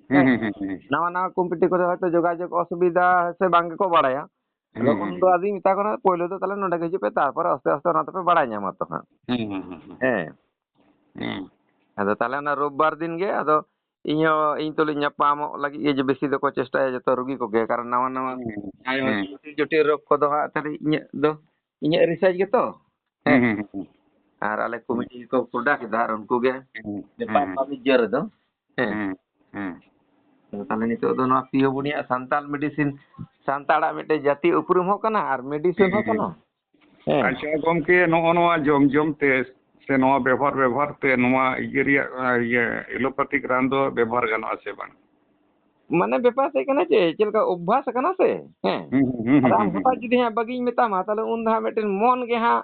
ᱦᱩᱸ, ᱦᱮᱸ᱾ ᱦᱩᱸ, ᱦᱩᱸ, ᱦᱩᱸ᱾ ᱱᱟᱣᱟ ᱱᱟᱣᱟ ᱠᱚᱢᱤᱴᱤ ᱠᱚᱫᱚ ᱦᱚᱭᱛᱳ ᱡᱳᱜᱟᱡᱳᱜᱽ ᱚᱥᱩᱵᱤᱫᱷᱟ ᱥᱮ ᱵᱟᱝ ᱜᱮᱠᱚ ᱵᱟᱲᱟᱭᱟ᱾ ᱟᱫᱚ ᱦᱩᱸ, ᱦᱩᱸ, ᱩᱱ ᱦᱩᱸ᱾ ᱫᱚ ᱟᱫᱚᱧ ᱢᱮᱛᱟ ᱠᱚ ᱠᱟᱱᱟ, ᱯᱳᱭᱞᱳ ᱫᱚ ᱛᱟᱦᱞᱮ ᱱᱚᱸᱰᱮ ᱜᱮ ᱦᱤᱡᱩᱜ ᱯᱮ, ᱛᱟᱨᱯᱚᱨᱮ ᱟᱥᱛᱮ ᱟᱥᱛᱮ ᱚᱱᱟ ᱫᱚᱯᱮ ᱵᱟᱲᱟᱭ ᱧᱟᱢᱟ ᱛᱚ ᱦᱟᱸᱜ᱾ ᱦᱩᱸ, ᱦᱩᱸ, ᱦᱩᱸ, ᱦᱩᱸ᱾ ᱦᱮᱸ᱾ ᱦᱩᱸ᱾ ᱟᱫᱚ ᱛᱟᱦᱞᱮ ᱚᱱᱟ ᱨᱳᱵ ᱵᱟᱨ ᱫᱤᱱ ᱜᱮ ᱟᱫᱚ ᱤᱧ ᱦᱚᱸ, ᱤᱧ ᱛᱩᱞᱩᱡ ᱧᱟᱯᱟᱢᱚᱜ ᱞᱟᱹᱜᱤᱫ ᱜᱮ ᱡᱮ ᱵᱮᱥᱤ ᱫᱚᱠᱚ ᱪᱮᱥᱴᱟᱭᱟ ᱡᱚᱛᱚ ᱨᱩᱜᱤ ᱠᱚᱜᱮ, ᱠᱟᱨᱚᱱ ᱱᱟᱣᱟ ᱱᱟᱣᱟ ᱦᱩᱸ, ᱡᱟᱦᱟᱸᱭ ᱦᱩᱸ᱾ ᱦᱚᱭᱛᱳ ᱡᱚᱴᱤᱞ ᱡᱚᱴᱤᱞ ᱨᱳᱜᱽ ᱠᱚᱫᱚ ᱦᱟᱸᱜ ᱠᱷᱟᱹᱞᱤ ᱤᱧᱟᱹᱜ ᱫᱚ, ᱤᱧᱟᱹᱜ research ᱜᱮᱛᱚ᱾ ᱦᱩᱸ, ᱦᱮᱸ᱾ ᱦᱩᱸ, ᱦᱩᱸ, ᱦᱩᱸ᱾ ᱟᱨ ᱟᱞᱮ ᱦᱩᱸ᱾ ᱠᱚᱢᱤᱴᱤ ᱜᱮᱠᱚ product ᱮᱫᱟ ᱟᱨ ᱩᱱᱠᱩ ᱜᱮ ᱦᱩᱸ, ᱦᱩᱸ, ᱵᱮᱯᱟᱨ ᱦᱩᱸ᱾ ᱵᱟᱹᱱᱤᱡᱽᱡᱚ ᱨᱮᱫᱚ᱾ ᱦᱮᱸ᱾ ᱦᱩᱸ, ᱦᱩᱸ᱾ ᱟᱫᱚ ᱛᱟᱦᱞᱮ ᱱᱤᱛᱚᱜ ᱫᱚ ᱱᱚᱣᱟ POBD ᱟᱜ ᱥᱟᱱᱛᱟᱲ medicine, ᱥᱟᱱᱛᱟᱲᱟᱜ ᱢᱤᱫᱴᱮᱡ ᱡᱟᱹᱛᱤ ᱩᱯᱨᱩᱢ ᱦᱚᱸ ᱠᱟᱱᱟ ᱟᱨ medicine ᱦᱩᱸ, ᱦᱚᱸ ᱦᱩᱸ᱾ ᱠᱟᱱᱟ᱾ ᱦᱮᱸ᱾ ᱟᱪᱪᱷᱟ ᱜᱚᱢᱠᱮ, ᱱᱚᱜᱼᱚ ᱱᱚᱣᱟ ᱡᱚᱢ ᱡᱚᱢ ᱛᱮ ᱥᱮ ᱱᱚᱣᱟ ᱵᱮᱵᱚᱦᱟᱨ ᱵᱮᱵᱚᱦᱟᱨ ᱛᱮ ᱱᱚᱣᱟ ᱤᱭᱟᱹ ᱨᱮᱭᱟᱜ, ᱟ, ᱤᱭᱟᱹ allopathic ᱨᱟᱱ ᱫᱚ ᱵᱮᱵᱚᱦᱟᱨ ᱜᱟᱱᱚᱜᱼᱟ ᱥᱮ ᱵᱟᱝ? ᱢᱟᱱᱮ ᱵᱮᱯᱟᱨ ᱪᱮᱫ ᱠᱟᱱᱟ ᱡᱮ ᱪᱮᱫ ᱞᱮᱠᱟ ᱚᱵᱵᱷᱟᱥ ᱠᱟᱱᱟ ᱥᱮ, ᱦᱮᱸ᱾ ᱦᱩᱸ, ᱦᱩᱸ, ᱦᱩᱸ, ᱟᱫᱚ ᱦᱩᱸ, ᱟᱢ ᱦᱩᱸ, ᱦᱚᱴᱟᱛ ᱦᱩᱸ᱾ ᱡᱩᱫᱤ ᱦᱟᱸᱜ ᱵᱟᱹᱜᱤᱧ ᱢᱮᱛᱟᱢᱟ, ᱛᱟᱦᱞᱮ ᱩᱱ ᱫᱚ ᱦᱟᱸᱜ ᱢᱤᱫᱴᱮᱱ ᱢᱚᱱ ᱜᱮ ᱦᱟᱸᱜ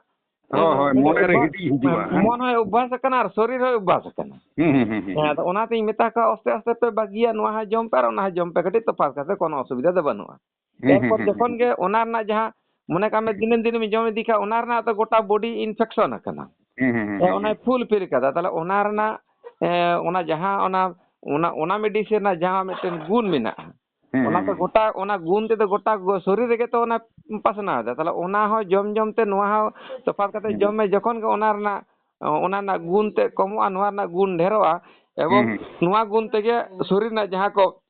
ᱦᱳᱭ, ᱦᱳᱭ, ᱢᱚᱱᱮ ᱨᱮ ᱚᱵᱷᱟᱥ-, ᱦᱤᱫᱤᱡ ᱦᱤᱡᱩᱜᱼᱟ, ᱦᱮᱸ᱾ ᱢᱚᱱ ᱦᱚᱸᱭ ᱚᱵᱷᱟᱥ ᱟᱠᱟᱱᱟ ᱟᱨ ᱥᱚᱨᱤᱨ ᱦᱚᱸᱭ ᱚᱵᱷᱟᱥ ᱟᱠᱟᱱᱟ᱾ ᱦᱩᱸ, ᱦᱩᱸ, ᱦᱩᱸ, ᱦᱩᱸ᱾ ᱦᱮᱸ, ᱟᱫᱚ ᱚᱱᱟᱛᱤᱧ ᱢᱮᱛᱟ ᱠᱚᱣᱟ, ᱟᱥᱛᱮ ᱟᱥᱛᱮ ᱯᱮ ᱵᱟᱹᱜᱤᱭᱟ, ᱱᱚᱣᱟ ᱦᱚᱸ ᱡᱚᱢ ᱯᱮ ᱟᱨ ᱚᱱᱟ ᱦᱚᱸ ᱡᱚᱢ ᱯᱮ, ᱠᱟᱹᱴᱤᱡ ᱛᱚᱯᱷᱟᱛ ᱠᱟᱛᱮ ᱠᱳᱱᱳ ᱚᱥᱩᱵᱤᱫᱷᱟ ᱫᱚ ᱵᱟᱹᱱᱩᱜᱼᱟ᱾ ᱦᱩᱸ, ᱦᱩᱸ, ᱮᱨᱯᱚᱨ ᱦᱩᱸ, ᱡᱚᱠᱷᱚᱱ ᱦᱩᱸ᱾ ᱜᱮ ᱚᱱᱟ ᱨᱮᱱᱟᱜ ᱡᱟᱦᱟᱸ, ᱢᱚᱱᱮ ᱠᱟᱜ ᱢᱮ, ᱦᱩᱸ᱾ ᱫᱤᱱᱟᱹᱢ ᱫᱤᱱᱮᱢ ᱡᱚᱢ ᱤᱫᱤ ᱠᱷᱟᱱ, ᱚᱱᱟ ᱨᱮᱱᱟᱜ ᱫᱚ ᱜᱚᱴᱟ body infection ᱟᱠᱟᱱᱟ᱾ ᱦᱩᱸ, ᱦᱩᱸ, ᱦᱩᱸ, ᱦᱮᱸ, ᱦᱩᱸ, ᱚᱱᱟᱭ ᱦᱩᱸ᱾ Fulfill ᱠᱟᱫᱟ᱾ ᱛᱟᱦᱞᱮ ᱚᱱᱟ ᱨᱮᱱᱟᱜ, ᱮ, ᱚᱱᱟ ᱡᱟᱦᱟᱸ ᱚᱱᱟ, ᱚᱱᱟ, ᱚᱱᱟ medicine ᱨᱮᱱᱟᱜ ᱡᱟᱦᱟᱸ ᱢᱤᱫᱴᱮᱱ ᱜᱩᱱ ᱢᱮᱱᱟᱜᱼᱟ, ᱦᱩᱸ, ᱚᱱᱟ ᱦᱩᱸ, ᱫᱚ ᱦᱩᱸ᱾ ᱜᱚᱴᱟ, ᱚᱱᱟ ᱜᱩᱱ ᱛᱮᱫᱚ ᱜᱚᱴᱟ ᱜᱚ-, ᱥᱚᱨᱤᱨ ᱨᱮᱜᱮ ᱛᱚ ᱚᱱᱟ ᱯᱟᱥᱱᱟᱣ ᱮᱫᱟ᱾ ᱛᱟᱦᱞᱮ ᱚᱱᱟ ᱦᱚᱸ ᱡᱚᱢ ᱡᱚᱢ ᱛᱮ ᱱᱚᱣᱟ ᱦᱚᱸ ᱛᱚᱯᱷᱟᱛ ᱠᱟᱛᱮ ᱦᱩᱸ᱾ ᱡᱚᱢ ᱢᱮ᱾ ᱡᱚᱠᱷᱚᱱ ᱜᱮ ᱚᱱᱟ ᱨᱮᱱᱟᱜ, ᱚᱱᱟ ᱨᱮᱱᱟᱜ ᱜᱩᱱ ᱛᱮ ᱠᱚᱢᱚᱜᱼᱟ, ᱱᱚᱣᱟ ᱨᱮᱱᱟᱜ ᱜᱩᱱ ᱰᱷᱮᱨᱚᱜᱼᱟ, ᱮᱵᱚᱝ ᱦᱩᱸ, ᱦᱩᱸ᱾ ᱱᱚᱣᱟ ᱜᱩᱱ ᱛᱮᱜᱮ ᱥᱚᱨᱤᱨ ᱨᱮᱱᱟᱜ ᱡᱟᱦᱟᱸ ᱠᱚ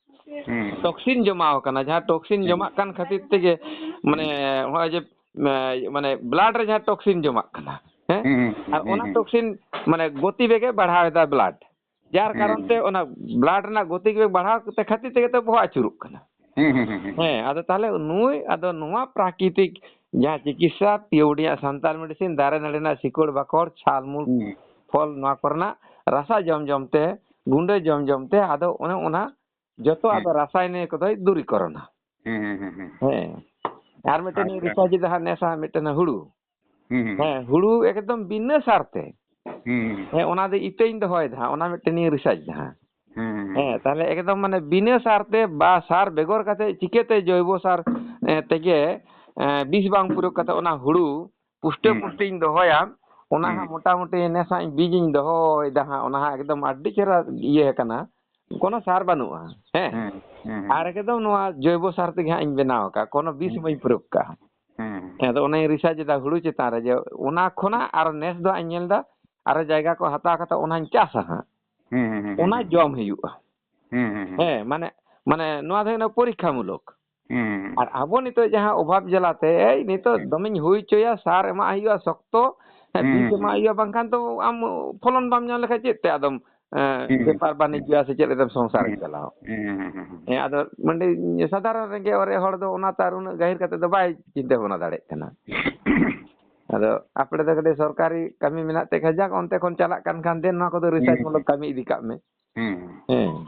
ᱦᱩᱸ᱾ Toxin ᱡᱚᱢᱟᱣ ᱟᱠᱟᱱᱟ, ᱡᱟᱦᱟᱸ toxin ᱦᱩᱸ᱾ ᱡᱚᱢᱟᱜ ᱠᱟᱱ ᱠᱷᱟᱹᱛᱤᱨ ᱛᱮᱜᱮ, ᱢᱟᱱᱮ, ᱦᱩᱸ᱾ ᱱᱚᱜᱼᱚᱭ ᱡᱮ, ᱮ, ᱢᱟᱱᱮ, blood ᱨᱮ ᱡᱟᱦᱟᱸ toxin ᱡᱚᱢᱟᱜ ᱠᱟᱱᱟ, ᱦᱮᱸ? ᱦᱩᱸ, ᱦᱩᱸ, ᱦᱩᱸ, ᱟᱨ ᱦᱩᱸ, ᱚᱱᱟ ᱦᱩᱸ᱾ Toxin, ᱢᱟᱱᱮ, ᱜᱚᱛᱤ ᱵᱮᱜᱮ ᱵᱟᱲᱦᱟᱣ ᱮᱫᱟ blood᱾ ᱡᱟᱨ ᱦᱩᱸ, ᱠᱟᱨᱚᱱ ᱛᱮ ᱦᱩᱸ᱾ ᱚᱱᱟ blood ᱨᱮᱱᱟᱜ ᱜᱚᱛᱤ ᱵᱮᱜ ᱵᱟᱲᱦᱟᱣ ᱠᱟᱛᱮ ᱠᱷᱟᱹᱛᱤᱨ ᱛᱮᱜᱮ ᱛᱚ ᱵᱚᱦᱚᱜ ᱟᱹᱪᱩᱨᱚᱜ ᱠᱟᱱᱟ᱾ ᱦᱩᱸ, ᱦᱩᱸ, ᱦᱩᱸ, ᱦᱩᱸ᱾ ᱦᱮᱸ, ᱟᱫᱚ ᱛᱟᱦᱞᱮ ᱱᱩᱭ, ᱟᱫᱚ ᱱᱚᱣᱟ ᱯᱨᱟᱠᱨᱤᱛᱤᱠ ᱡᱟᱦᱟᱸ ᱪᱤᱠᱤᱛᱥᱟ, ᱯᱤᱭᱳᱰᱤᱭᱟᱜ ᱥᱟᱱᱛᱟᱲ medicine, ᱫᱟᱨᱮ ᱱᱟᱹᱲᱤ ᱨᱮᱱᱟᱜ ᱥᱤᱠᱚᱲ ᱵᱟᱠᱚᱲ, ᱪᱷᱟᱞ ᱢᱩᱞ, ᱦᱩᱸ᱾ ᱯᱷᱚᱞ, ᱱᱚᱣᱟ ᱠᱚᱨᱮᱱᱟᱜ ᱨᱟᱥᱟ ᱡᱚᱢ ᱡᱚᱢ ᱛᱮ, ᱜᱩᱸᱰᱟᱹ ᱡᱚᱢ ᱡᱚᱢ ᱛᱮ, ᱟᱫᱚ ᱚᱱᱮ ᱚᱱᱟ ᱡᱚᱛᱚ ᱦᱩᱸ᱾ ᱟᱫᱚ ᱨᱟᱥᱟᱭᱱᱤᱠ ᱠᱚᱫᱚᱭ ᱫᱩᱨᱤᱠᱚᱨᱚᱱᱟ᱾ ᱦᱩᱸ, ᱦᱩᱸ, ᱦᱩᱸ, ᱦᱩᱸ᱾ ᱦᱮᱸ᱾ ᱟᱨ ᱢᱤᱫᱴᱮᱱ ᱤᱧ ᱟᱪᱪᱷᱟ᱾ Research ᱮᱫᱟ ᱦᱟᱸᱜ ᱱᱮᱥ ᱦᱟᱸᱜ ᱢᱤᱫᱴᱮᱱ ᱦᱩᱲᱩ᱾ ᱦᱩᱸ, ᱦᱩᱸ, ᱦᱩᱸ᱾ ᱦᱮᱸ, ᱦᱩᱲᱩ ᱮᱠᱫᱚᱢ ᱵᱤᱱᱟᱹ ᱥᱟᱨ ᱛᱮ᱾ ᱦᱩᱸ, ᱦᱩᱸ, ᱦᱩᱸ᱾ ᱦᱮᱸ, ᱚᱱᱟ ᱫᱚ ᱤᱛᱟᱹᱧ ᱫᱚᱦᱚᱭᱮᱫᱟ ᱦᱟᱸᱜ, ᱚᱱᱟ ᱢᱤᱫᱴᱮᱱ ᱤᱧ research ᱮᱫᱟ ᱦᱟᱸᱜ᱾ ᱦᱩᱸ, ᱦᱩᱸ, ᱦᱩᱸ᱾ ᱦᱮᱸ, ᱛᱟᱦᱞᱮ ᱮᱠᱫᱚᱢ ᱢᱟᱱᱮ ᱵᱤᱱᱟᱹ ᱥᱟᱨ ᱛᱮ ᱵᱟ ᱥᱟᱨ ᱵᱮᱜᱚᱨ ᱠᱟᱛᱮ ᱪᱤᱠᱟᱹᱛᱮ ᱡᱚᱭᱵᱚ ᱥᱟᱨ, ᱮ, ᱛᱮᱜᱮ, ᱮ, ᱵᱤᱥ ᱵᱟᱝ ᱯᱨᱚᱭᱳᱜ ᱠᱟᱛᱮ ᱚᱱᱟ ᱦᱩᱲᱩ ᱯᱩᱥᱴᱟᱹ ᱦᱩᱸ᱾ ᱯᱩᱥᱴᱤᱧ ᱫᱚᱦᱚᱭᱟ, ᱚᱱᱟ ᱦᱩᱸ᱾ ᱦᱟᱸᱜ ᱢᱚᱴᱟᱢᱩᱴᱤ ᱱᱮᱥ ᱦᱟᱸᱜ ᱵᱤᱡᱽ ᱤᱧ ᱫᱚᱦᱚᱭᱮᱫᱟ ᱦᱟᱸᱜ, ᱚᱱᱟ ᱦᱟᱸᱜ ᱮᱠᱫᱚᱢ ᱟᱹᱰᱤ ᱪᱮᱦᱨᱟ ᱤᱭᱟᱹ ᱟᱠᱟᱱᱟ, ᱠᱳᱱᱳ ᱥᱟᱨ ᱵᱟᱹᱱᱩᱜᱼᱟ᱾ ᱦᱮᱸ? ᱦᱩᱸ, ᱦᱩᱸ, ᱦᱩᱸ᱾ ᱟᱨ ᱮᱠᱫᱚᱢ ᱱᱚᱣᱟ ᱡᱚᱭᱵᱚ ᱥᱟᱨ ᱛᱮᱜᱮ ᱦᱟᱸᱜ ᱤᱧ ᱵᱮᱱᱟᱣ ᱟᱠᱟᱫᱼᱟ, ᱠᱳᱱᱳ ᱵᱤᱥ ᱦᱩᱸ᱾ ᱵᱟᱹᱧ ᱯᱨᱚᱭᱳᱜᱽ ᱠᱟᱜᱼᱟ᱾ ᱦᱩᱸ, ᱦᱩᱸ᱾ ᱦᱮᱸ, ᱟᱫᱚ ᱚᱱᱟᱧ research ᱮᱫᱟ ᱦᱩᱲᱩ ᱪᱮᱛᱟᱱ ᱨᱮ, ᱡᱮ ᱚᱱᱟ ᱠᱷᱚᱱᱟᱜ ᱟᱨᱚ ᱱᱮᱥ ᱫᱚ ᱦᱟᱸᱜ ᱤᱧ ᱧᱮᱞ ᱮᱫᱟ, ᱟᱨᱚ ᱡᱟᱭᱜᱟ ᱠᱚ ᱦᱟᱛᱟᱣ ᱠᱟᱛᱮ ᱚᱱᱟᱧ ᱪᱟᱥᱟ ᱦᱟᱸᱜ᱾ ᱦᱩᱸ, ᱦᱩᱸ, ᱦᱩᱸ, ᱚᱱᱟ ᱦᱩᱸ᱾ ᱡᱚᱢ ᱦᱩᱭᱩᱜᱼᱟ᱾ ᱦᱩᱸ, ᱦᱩᱸ, ᱦᱩᱸ᱾ ᱦᱮᱸ, ᱢᱟᱱᱮ, ᱢᱟᱱᱮ ᱱᱚᱣᱟ ᱫᱚ ᱦᱩᱭᱩᱜ ᱠᱟᱱᱟ ᱯᱚᱨᱤᱠᱠᱷᱟᱢᱩᱞᱚᱠ᱾ ᱦᱩᱸ, ᱦᱩᱸ, ᱦᱩᱸ᱾ ᱟᱨ ᱟᱵᱚ ᱱᱤᱛᱚᱜ ᱡᱟᱦᱟᱸ ᱚᱵᱷᱟᱵ ᱡᱟᱞᱟᱛᱮ, "ᱮᱭ, ᱱᱤᱛᱚᱜ ᱦᱩᱸ᱾ ᱫᱚᱢᱮᱧ ᱦᱩᱭ ᱦᱚᱪᱚᱭᱟ, ᱥᱟᱨ ᱮᱢᱟᱜ ᱦᱩᱭᱩᱜᱼᱟ ᱥᱚᱠᱛᱚ, ᱦᱮᱸ, ᱦᱩᱸ, ᱵᱤᱥ ᱦᱩᱸ, ᱮᱢᱟᱜ ᱦᱩᱸ᱾ ᱦᱩᱭᱩᱜᱼᱟ, ᱵᱟᱝᱠᱷᱟᱱ ᱫᱚ ᱟᱢ ᱯᱷᱚᱞᱚᱱ ᱵᱟᱢ ᱧᱟᱢ ᱞᱮᱠᱷᱟᱱ ᱪᱮᱫ ᱛᱮ ᱟᱫᱚᱢ, ᱮᱸ, ᱦᱩᱸ, ᱦᱩᱸ᱾ ᱵᱮᱯᱟᱨ ᱵᱟᱹᱱᱤᱡᱽᱡᱚᱭᱟ ᱥᱮ ᱪᱮᱫ ᱞᱮᱠᱟᱛᱮᱢ ᱥᱚᱝᱥᱟᱨᱮᱢ ᱦᱩᱸ, ᱪᱟᱞᱟᱣᱟ?" ᱦᱩᱸ, ᱦᱩᱸ, ᱦᱩᱸ, ᱦᱩᱸ᱾ ᱦᱮᱸ, ᱟᱫᱚ ᱢᱟᱱᱮ ᱥᱟᱫᱷᱟᱨᱚᱱ ᱨᱮᱸᱜᱮᱡ ᱚᱨᱮᱡ ᱦᱚᱲ ᱫᱚ ᱚᱱᱟ ᱛᱚ ᱟᱨ ᱩᱱᱟᱹᱜ ᱜᱟᱹᱦᱤᱨ ᱠᱟᱛᱮ ᱫᱚ ᱵᱟᱭ ᱪᱤᱱᱛᱟᱹ ᱵᱷᱟᱵᱽᱱᱟ ᱫᱟᱲᱮᱭᱟᱜ ᱠᱟᱱᱟ᱾ ᱟᱫᱚ ᱟᱯᱮ ᱫᱚ ᱠᱟᱹᱴᱤᱡ ᱥᱚᱨᱠᱟᱨᱤ ᱠᱟᱹᱢᱤ ᱢᱮᱱᱟᱜ ᱛᱮ ᱠᱷᱟᱡᱟᱠ ᱚᱱᱛᱮ ᱠᱷᱚᱱ ᱪᱟᱞᱟᱜ ᱠᱟᱱ ᱠᱷᱟᱱ ᱫᱮᱱ ᱱᱚᱣᱟ ᱠᱚᱫᱚ research ᱦᱩᱸ᱾ ᱢᱩᱞᱚᱠ ᱠᱟᱹᱢᱤ ᱤᱫᱤ ᱠᱟᱜ ᱢᱮ᱾ ᱦᱩᱸ᱾ ᱦᱮᱸ᱾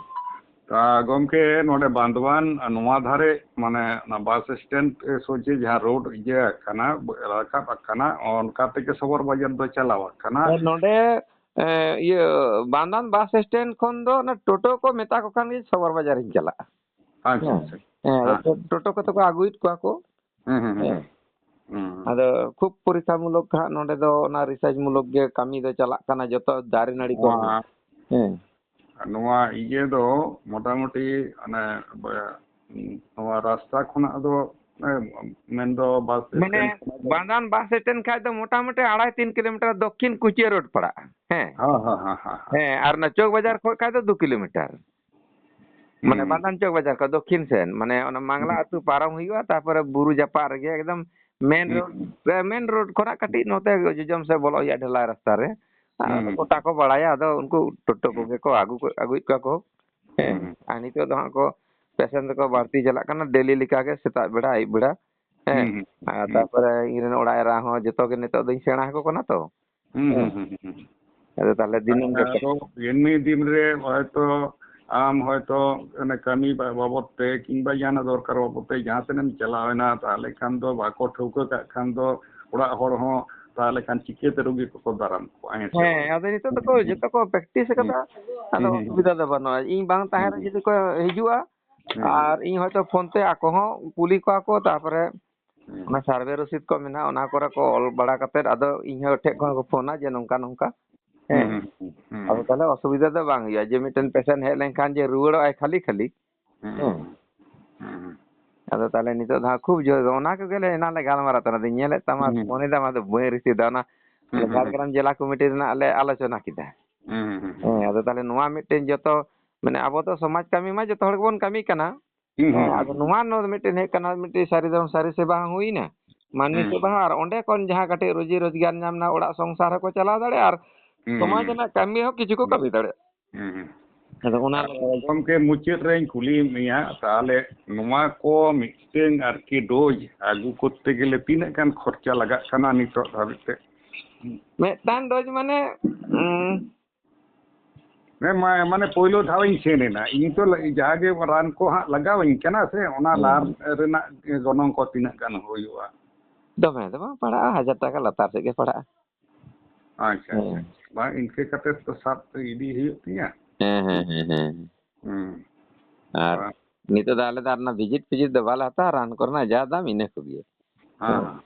ᱜᱚᱢᱠᱮ, ᱱᱚᱰᱮ ᱵᱟᱸᱫᱣᱟᱱ ᱱᱚᱣᱟ ᱫᱷᱟᱨᱮ, ᱢᱟᱱᱮ, ᱚᱱᱟ ᱵᱟᱥ ᱥᱴᱮᱱᱰ ᱥᱚᱡᱷᱮ ᱡᱟᱦᱟᱸ ᱨᱳᱰ ᱤᱭᱟᱹ ᱟᱠᱟᱱᱟ, ᱨᱟᱠᱟᱵ ᱟᱠᱟᱱᱟ, ᱚᱱᱠᱟ ᱛᱮᱜᱮ ᱥᱚᱵᱚᱨ ᱵᱟᱡᱟᱨ ᱫᱚ ᱪᱟᱞᱟᱣ ᱟᱠᱟᱱᱟ᱾ ᱦᱮᱸ, ᱱᱚᱰᱮ, ᱮ, ᱤᱭᱟᱹ, ᱵᱟᱸᱫᱣᱟᱱ ᱵᱟᱥ ᱥᱴᱮᱱᱰ ᱠᱷᱚᱱ ᱫᱚ ᱚᱱᱟ ᱴᱳᱴᱳ ᱠᱚ ᱢᱮᱛᱟ ᱠᱚ ᱠᱷᱟᱱ ᱜᱮ ᱥᱚᱵᱚᱨ ᱵᱟᱡᱟᱨ ᱤᱧ ᱪᱟᱞᱟᱜᱼᱟ᱾ ᱟᱪᱪᱷᱟ, ᱦᱮᱸ, ᱟᱪᱪᱷᱟ᱾ ᱦᱮᱸ, ᱦᱮᱸ᱾ ᱴᱳ-, ᱴᱳᱴᱳ ᱠᱚᱛᱮ ᱠᱚ ᱟᱹᱜᱩᱭᱮᱫ ᱠᱚᱣᱟ ᱠᱚ᱾ ᱦᱮᱸ, ᱦᱮᱸ, ᱦᱮᱸ᱾ ᱦᱮᱸ᱾ ᱦᱩᱸ᱾ ᱟᱫᱚ ᱠᱷᱩᱵ ᱯᱚᱨᱤᱠᱠᱷᱟ ᱢᱩᱞᱚᱠ ᱦᱟᱸᱜ ᱱᱚᱰᱮ ᱫᱚ ᱚᱱᱟ ᱨᱤᱥᱟᱨᱪ ᱢᱩᱞᱚᱠ ᱜᱮ ᱠᱟᱹᱢᱤ ᱫᱚ ᱪᱟᱞᱟᱜ ᱠᱟᱱᱟ, ᱡᱚᱛᱚ ᱫᱟᱨᱮ ᱱᱟᱹᱲᱤ ᱠᱚ᱾ ᱱᱚᱣᱟ, ᱦᱮᱸ᱾ ᱱᱚᱣᱟ ᱤᱭᱟᱹ ᱫᱚ ᱢᱚᱴᱟᱢᱩᱴᱤ ᱚᱱᱮ ᱵ-, ᱱᱚᱣᱟ ᱨᱟᱥᱛᱟ ᱠᱷᱚᱱᱟᱜ ᱫᱚ, ᱮ, ᱢᱮᱱᱫᱚ ᱵᱟᱥ ᱢᱟᱱᱮ ᱥᱴᱮᱱᱰ ᱠᱷᱚᱱᱟᱜ ᱫᱚ ᱵᱟᱸᱫᱟᱱ ᱵᱟᱥ ᱥᱴᱮᱱᱰ ᱠᱷᱟᱡ ᱫᱚ ᱢᱚᱴᱟᱢᱩᱴᱤ ᱟᱲᱟᱭ ᱛᱤᱱ ᱠᱤᱞᱳᱢᱤᱴᱟᱨ ᱫᱚᱠᱠᱷᱤᱱ ᱠᱩᱪᱤᱭᱟᱹ ᱨᱳᱰ ᱯᱟᱲᱟᱜᱼᱟ᱾ ᱦᱮᱸ᱾ ᱦᱮᱸ, ᱦᱮᱸ, ᱦᱮᱸ, ᱦᱮᱸ, ᱦᱮᱸ᱾ ᱦᱮᱸ, ᱟᱨ ᱚᱱᱟ ᱪᱚᱠ ᱵᱟᱡᱟᱨ ᱠᱷᱚᱡ ᱠᱷᱟᱡ ᱫᱚ ᱫᱩ ᱠᱤᱞᱳᱢᱤᱴᱟᱨ᱾ ᱢᱟᱱᱮ ᱦᱩᱸ᱾ ᱵᱟᱸᱫᱟᱱ ᱪᱚᱠ ᱵᱟᱡᱟᱨ ᱠᱷᱚᱱ ᱫᱚᱠᱠᱷᱤᱱ ᱥᱮᱱ, ᱢᱟᱱᱮ ᱚᱱᱟ ᱢᱟᱝᱞᱟ ᱦᱩᱸ᱾ ᱟᱹᱛᱩ ᱯᱟᱨᱚᱢ ᱦᱩᱭᱩᱜᱼᱟ, ᱛᱟᱨᱯᱚᱨᱮ ᱵᱩᱨᱩ ᱡᱟᱯᱟᱜ ᱨᱮᱜᱮ ᱮᱠᱫᱚᱢ ᱢᱮᱱ ᱦᱩᱸ᱾ ᱨᱳᱰ, ᱢᱮᱱ ᱨᱳᱰ ᱠᱷᱚᱱᱟᱜ ᱠᱟᱹᱴᱤᱡ ᱱᱚᱛᱮ ᱡᱚᱡᱚᱢ ᱥᱮᱫ ᱵᱚᱞᱚᱜ ᱦᱩᱭᱩᱜᱼᱟ, ᱰᱷᱮᱞᱟᱭ ᱨᱟᱥᱛᱟ ᱨᱮ᱾ ᱟᱨ ᱦᱩᱸ᱾ ᱜᱚᱴᱟ ᱠᱚ ᱵᱟᱲᱟᱭᱟ, ᱟᱫᱚ ᱩᱱᱠᱩ ᱴᱳᱴᱳ ᱦᱩᱸ᱾ ᱠᱚᱜᱮ ᱠᱚ ᱟᱹᱜᱩ ᱠᱚ, ᱟᱹᱜᱩᱭᱮᱫ ᱠᱚᱣᱟ ᱠᱚ᱾ ᱦᱮᱸ, ᱦᱩᱸ᱾ ᱟᱨ ᱱᱤᱛᱚᱜ ᱫᱚ ᱦᱟᱸᱜ ᱠᱚ ᱯᱮᱥᱮᱱᱴ ᱫᱚᱠᱚ ᱵᱟᱹᱲᱛᱤ ᱪᱟᱞᱟᱜ ᱠᱟᱱᱟ, ᱰᱮᱞᱤ ᱞᱮᱠᱟᱜᱮ ᱥᱮᱛᱟᱜ ᱵᱮᱲᱟ, ᱟᱹᱭᱩᱵ ᱵᱮᱲᱟ᱾ ᱦᱮᱸ, ᱦᱩᱸ, ᱦᱩᱸ, ᱟᱨ ᱦᱩᱸ᱾ ᱛᱟᱨᱯᱚᱨᱮ ᱤᱧ ᱨᱮᱱ ᱚᱲᱟᱜ ᱮᱨᱟ ᱦᱚᱸ ᱡᱚᱛᱚ ᱜᱮ ᱱᱤᱛᱚᱜ ᱫᱚᱧ ᱥᱮᱬᱟ ᱟᱠᱚ ᱠᱟᱱᱟ ᱛᱚ᱾ ᱦᱩᱸ, ᱦᱮᱸ᱾ ᱦᱩᱸ, ᱦᱩᱸ, ᱦᱩᱸ, ᱦᱩᱸ᱾ ᱟᱫᱚ ᱛᱟᱦᱞᱮ ᱫᱤᱱᱟᱹᱢ ᱜᱮ ᱟᱫᱚ ᱮᱢᱱᱤ ᱫᱤᱱ ᱨᱮ ᱦᱚᱭᱛᱚ ᱟᱢ ᱦᱚᱭᱛᱚ ᱚᱱᱮ ᱠᱟᱹᱢᱤ ᱵᱟ-, ᱵᱟᱵᱚᱫ ᱛᱮ ᱠᱤᱝᱵᱟ ᱡᱟᱦᱟᱱᱟᱜ ᱫᱚᱨᱠᱟᱨ ᱵᱟᱵᱚᱫ ᱛᱮ ᱡᱟᱦᱟᱸ ᱥᱮᱫ ᱮᱢ ᱪᱟᱞᱟᱣ ᱮᱱᱟ, ᱛᱟᱦᱞᱮ ᱠᱷᱟᱱ ᱫᱚ ᱵᱟᱠᱚ ᱴᱷᱟᱹᱣᱠᱟᱹ ᱠᱟᱜ ᱠᱷᱟᱱ ᱫᱚ ᱚᱲᱟᱜ ᱦᱚᱲ ᱦᱚᱸ ᱛᱟᱦᱞᱮ ᱠᱷᱟᱱ ᱪᱤᱠᱟᱹᱛᱮ ᱨᱩᱜᱤ ᱠᱚᱠᱚ ᱫᱟᱨᱟᱢ ᱠᱚᱣᱟ, ᱦᱮᱸ ᱥᱮ ᱦᱮᱸ, ᱵᱟᱝ? ᱟᱫᱚ ᱱᱤᱛᱚᱜ ᱫᱚᱠᱚ ᱦᱩᱸ, ᱦᱩᱸ᱾ ᱡᱚᱛᱚ ᱠᱚ practice ᱦᱩᱸ, ᱠᱟᱫᱟ, ᱟᱫᱚ ᱦᱩᱸ, ᱦᱩᱸ᱾ ᱚᱥᱩᱵᱤᱫᱷᱟ ᱫᱚ ᱵᱟᱹᱱᱩᱜᱼᱟ᱾ ᱤᱧ ᱵᱟᱝ ᱛᱟᱦᱮᱸ ᱨᱮ ᱦᱩᱸ᱾ ᱡᱩᱫᱤ ᱠᱚ ᱦᱤᱡᱩᱜᱼᱟ, ᱦᱩᱸ, ᱦᱩᱸ᱾ ᱟᱨ ᱤᱧ ᱦᱚᱭᱛᱚ ᱯᱷᱳᱱ ᱛᱮ ᱟᱠᱚ ᱦᱚᱸ ᱠᱩᱞᱤ ᱠᱚᱣᱟ ᱠᱚ, ᱛᱟᱨᱯᱚᱨᱮ ᱦᱩᱸ᱾ ᱚᱱᱟ survey ᱨᱚᱥᱤᱫ ᱠᱚ ᱢᱮᱱᱟᱜᱼᱟ, ᱚᱱᱟ ᱠᱚᱨᱮ ᱠᱚ ᱚᱞ ᱵᱟᱲᱟ ᱠᱟᱛᱮᱫ ᱟᱫᱚ ᱤᱧ ᱦᱚᱸ ᱴᱷᱮᱡ ᱠᱷᱚᱱ ᱠᱚ ᱯᱷᱳᱱᱟ ᱡᱮ ᱱᱚᱝᱠᱟ ᱱᱚᱝᱠᱟ᱾ ᱦᱮᱸ᱾ ᱦᱩᱸ, ᱦᱩᱸ, ᱦᱩᱸ, ᱦᱩᱸ᱾ ᱟᱫᱚ ᱛᱟᱦᱞᱮ ᱚᱥᱩᱵᱤᱫᱷᱟ ᱫᱚ ᱵᱟᱝ ᱦᱩᱭᱩᱜᱼᱟ ᱡᱮ ᱢᱤᱫᱴᱮᱱ patient ᱦᱮᱡ ᱞᱮᱱᱠᱷᱟᱱ ᱡᱮ ᱨᱩᱣᱟᱹᱲᱚᱜᱼᱟᱭ ᱠᱷᱟᱹᱞᱤ ᱠᱷᱟᱹᱞᱤ᱾ ᱦᱩᱸ, ᱦᱮᱸ᱾ ᱦᱩᱸ, ᱦᱩᱸ, ᱦᱩᱸ᱾ ᱟᱫᱚ ᱛᱟᱦᱞᱮ ᱱᱤᱛᱚᱜ ᱫᱚ ᱦᱟᱸᱜ ᱠᱷᱩᱵ ᱡᱳᱨ, ᱚᱱᱟ ᱠᱚᱜᱮ ᱞᱮ ᱮᱱᱟᱝ ᱞᱮ ᱜᱟᱞᱢᱟᱨᱟᱣ ᱛᱟᱦᱮᱱᱟ, ᱟᱫᱚᱧ ᱧᱮᱞᱮᱫ ᱛᱟᱢᱟ, ᱦᱩᱸ, ᱦᱩᱸ᱾ ᱯᱷᱳᱱ ᱮᱫᱟᱢ, ᱟᱫᱚ ᱵᱟᱹᱧ receive ᱮᱫᱟ᱾ ᱚᱱᱟ ᱦᱩᱸ, ᱦᱩᱸ, ᱦᱩᱸ᱾ ᱡᱷᱟᱲᱜᱨᱟᱢ ᱡᱮᱞᱟ ᱠᱚᱢᱤᱴᱤ ᱨᱮᱱᱟᱜ ᱞᱮ ᱟᱞᱳᱪᱚᱱᱟ ᱠᱮᱫᱟ᱾ ᱦᱩᱸ, ᱦᱩᱸ, ᱦᱩᱸ, ᱦᱩᱸ᱾ ᱦᱮᱸ, ᱟᱫᱚ ᱛᱟᱦᱞᱮ ᱱᱚᱣᱟ ᱢᱤᱫᱴᱮᱱ ᱡᱚᱛᱚ, ᱢᱟᱱᱮ, ᱟᱵᱚ ᱫᱚ ᱥᱚᱢᱟᱡᱽ ᱠᱟᱹᱢᱤ ᱢᱟ ᱡᱚᱛᱚ ᱦᱚᱲ ᱜᱮᱵᱚᱱ ᱠᱟᱹᱢᱤ ᱠᱟᱱᱟ᱾ ᱦᱩᱸ, ᱦᱩᱸ, ᱦᱮᱸ, ᱦᱩᱸ, ᱟᱫᱚ ᱦᱩᱸ᱾ ᱱᱚᱣᱟ ᱱᱚ-, ᱢᱤᱫᱴᱮᱱ ᱦᱮᱡ ᱠᱟᱱᱟ, ᱢᱤᱫᱴᱮᱱ ᱥᱟᱹᱨᱤ ᱫᱷᱚᱨᱚᱢ ᱥᱟᱹᱨᱤ ᱥᱮᱵᱟ ᱦᱚᱸ ᱦᱩᱭᱱᱟ, ᱢᱟᱹᱱᱢᱤ ᱦᱩᱸ᱾ ᱥᱮᱵᱟ ᱦᱚᱸ, ᱟᱨ ᱚᱸᱰᱮ ᱠᱷᱚᱱ ᱡᱟᱦᱟᱸ ᱠᱟᱹᱴᱤᱡ ᱨᱩᱡᱤ ᱨᱳᱡᱽᱜᱟᱨ ᱧᱟᱢ ᱮᱱᱟ, ᱚᱲᱟᱜ ᱥᱚᱝᱥᱟᱨ ᱦᱚᱸᱠᱚ ᱪᱟᱞᱟᱣ ᱫᱟᱲᱮᱭᱟᱜᱼᱟ, ᱟᱨ ᱦᱩᱸ, ᱦᱩᱸ, ᱥᱚᱢᱟᱡᱽ ᱦᱩᱸ᱾ ᱨᱮᱱᱟᱜ ᱠᱟᱹᱢᱤ ᱦᱚᱸ ᱠᱤᱪᱷᱩ ᱠᱚ ᱦᱩᱸ᱾ ᱠᱟᱹᱢᱤ ᱫᱟᱲᱮᱭᱟᱜᱼᱟ᱾ ᱦᱩᱸ, ᱦᱩᱸ᱾ ᱟᱫᱚ ᱚᱱᱟ ᱟᱫᱚ ᱞᱮᱠᱟ ᱜᱚᱢᱠᱮ, ᱢᱩᱪᱟᱹᱫ ᱨᱮᱧ ᱠᱩᱞᱤᱭᱮᱫ ᱢᱮᱭᱟ, ᱛᱟᱦᱚᱞᱮ ᱱᱚᱣᱟ ᱠᱚ ᱢᱤᱫᱴᱟᱹᱝ ᱟᱨᱠᱤ ᱰᱳᱡᱽ ᱟᱹᱜᱩ ᱠᱚᱨᱛᱮ ᱜᱮᱞᱮ ᱛᱤᱱᱟᱹᱜ ᱜᱟᱱ ᱠᱷᱚᱨᱪᱟ ᱞᱟᱜᱟᱜ ᱠᱟᱱᱟ ᱱᱤᱛᱚᱜ ᱫᱷᱟᱹᱵᱤᱡ ᱛᱮ? ᱢᱤᱫᱴᱟᱝ ᱰᱳᱡᱽ ᱢᱟᱱᱮ, ᱩᱸ, ᱦᱮᱸ, ᱢᱟ-, ᱢᱟᱱᱮ ᱯᱳᱭᱞᱳ ᱫᱷᱟᱣ ᱤᱧ ᱥᱮᱱ ᱮᱱᱟ᱾ ᱤᱧ ᱛᱚ ᱞᱟ-, ᱡᱟᱦᱟᱸ ᱜᱮ ᱨᱟᱱ ᱠᱚ ᱦᱟᱸᱜ ᱞᱟᱜᱟᱣᱟᱹᱧ ᱠᱟᱱᱟ ᱥᱮ, ᱚᱱᱟ ᱦᱩᱸ, ᱨᱟᱱ ᱦᱩᱸ᱾ ᱨᱮᱱᱟᱜ ᱜᱚᱱᱚᱝ ᱠᱚ ᱛᱤᱱᱟᱹᱜ ᱜᱟᱱ ᱦᱩᱭᱩᱜᱼᱟ? ᱫᱚᱢᱮ ᱫᱚ ᱵᱟᱝ ᱯᱟᱲᱟᱜᱼᱟ, ᱦᱟᱡᱟᱨ ᱴᱟᱠᱟ ᱞᱟᱛᱟᱨ ᱥᱮᱫ ᱜᱮ ᱯᱟᱲᱟᱜᱼᱟ᱾ ᱟᱪᱪᱷᱟ, ᱟᱪᱪᱷᱟ᱾ ᱦᱮᱸ᱾ ᱵᱟᱝ, ᱤᱱᱠᱟᱹ ᱠᱟᱛᱮ ᱛᱚ ᱥᱟᱵ ᱤᱫᱤ ᱦᱩᱭᱩᱜ ᱛᱤᱧᱟ᱾ ᱦᱮᱸ, ᱦᱮᱸ, ᱦᱮᱸ, ᱦᱮᱸ᱾ ᱦᱩᱸ᱾ ᱟᱨ ᱵᱟᱝ᱾ ᱱᱤᱛᱚᱜ ᱫᱚ ᱟᱞᱮ ᱫᱚ ᱟᱨ ᱚᱱᱟ ᱵᱷᱤᱡᱤᱴ ᱯᱷᱤᱡᱤᱴ ᱫᱚ ᱵᱟᱞᱮ ᱦᱟᱛᱟᱣᱟ, ᱨᱟᱱ ᱠᱚᱨᱮᱱᱟᱜ ᱡᱟ ᱫᱟᱢ ᱤᱱᱟᱹ ᱠᱚᱜᱮ᱾ ᱦᱮᱸ᱾ ᱦᱮᱸ᱾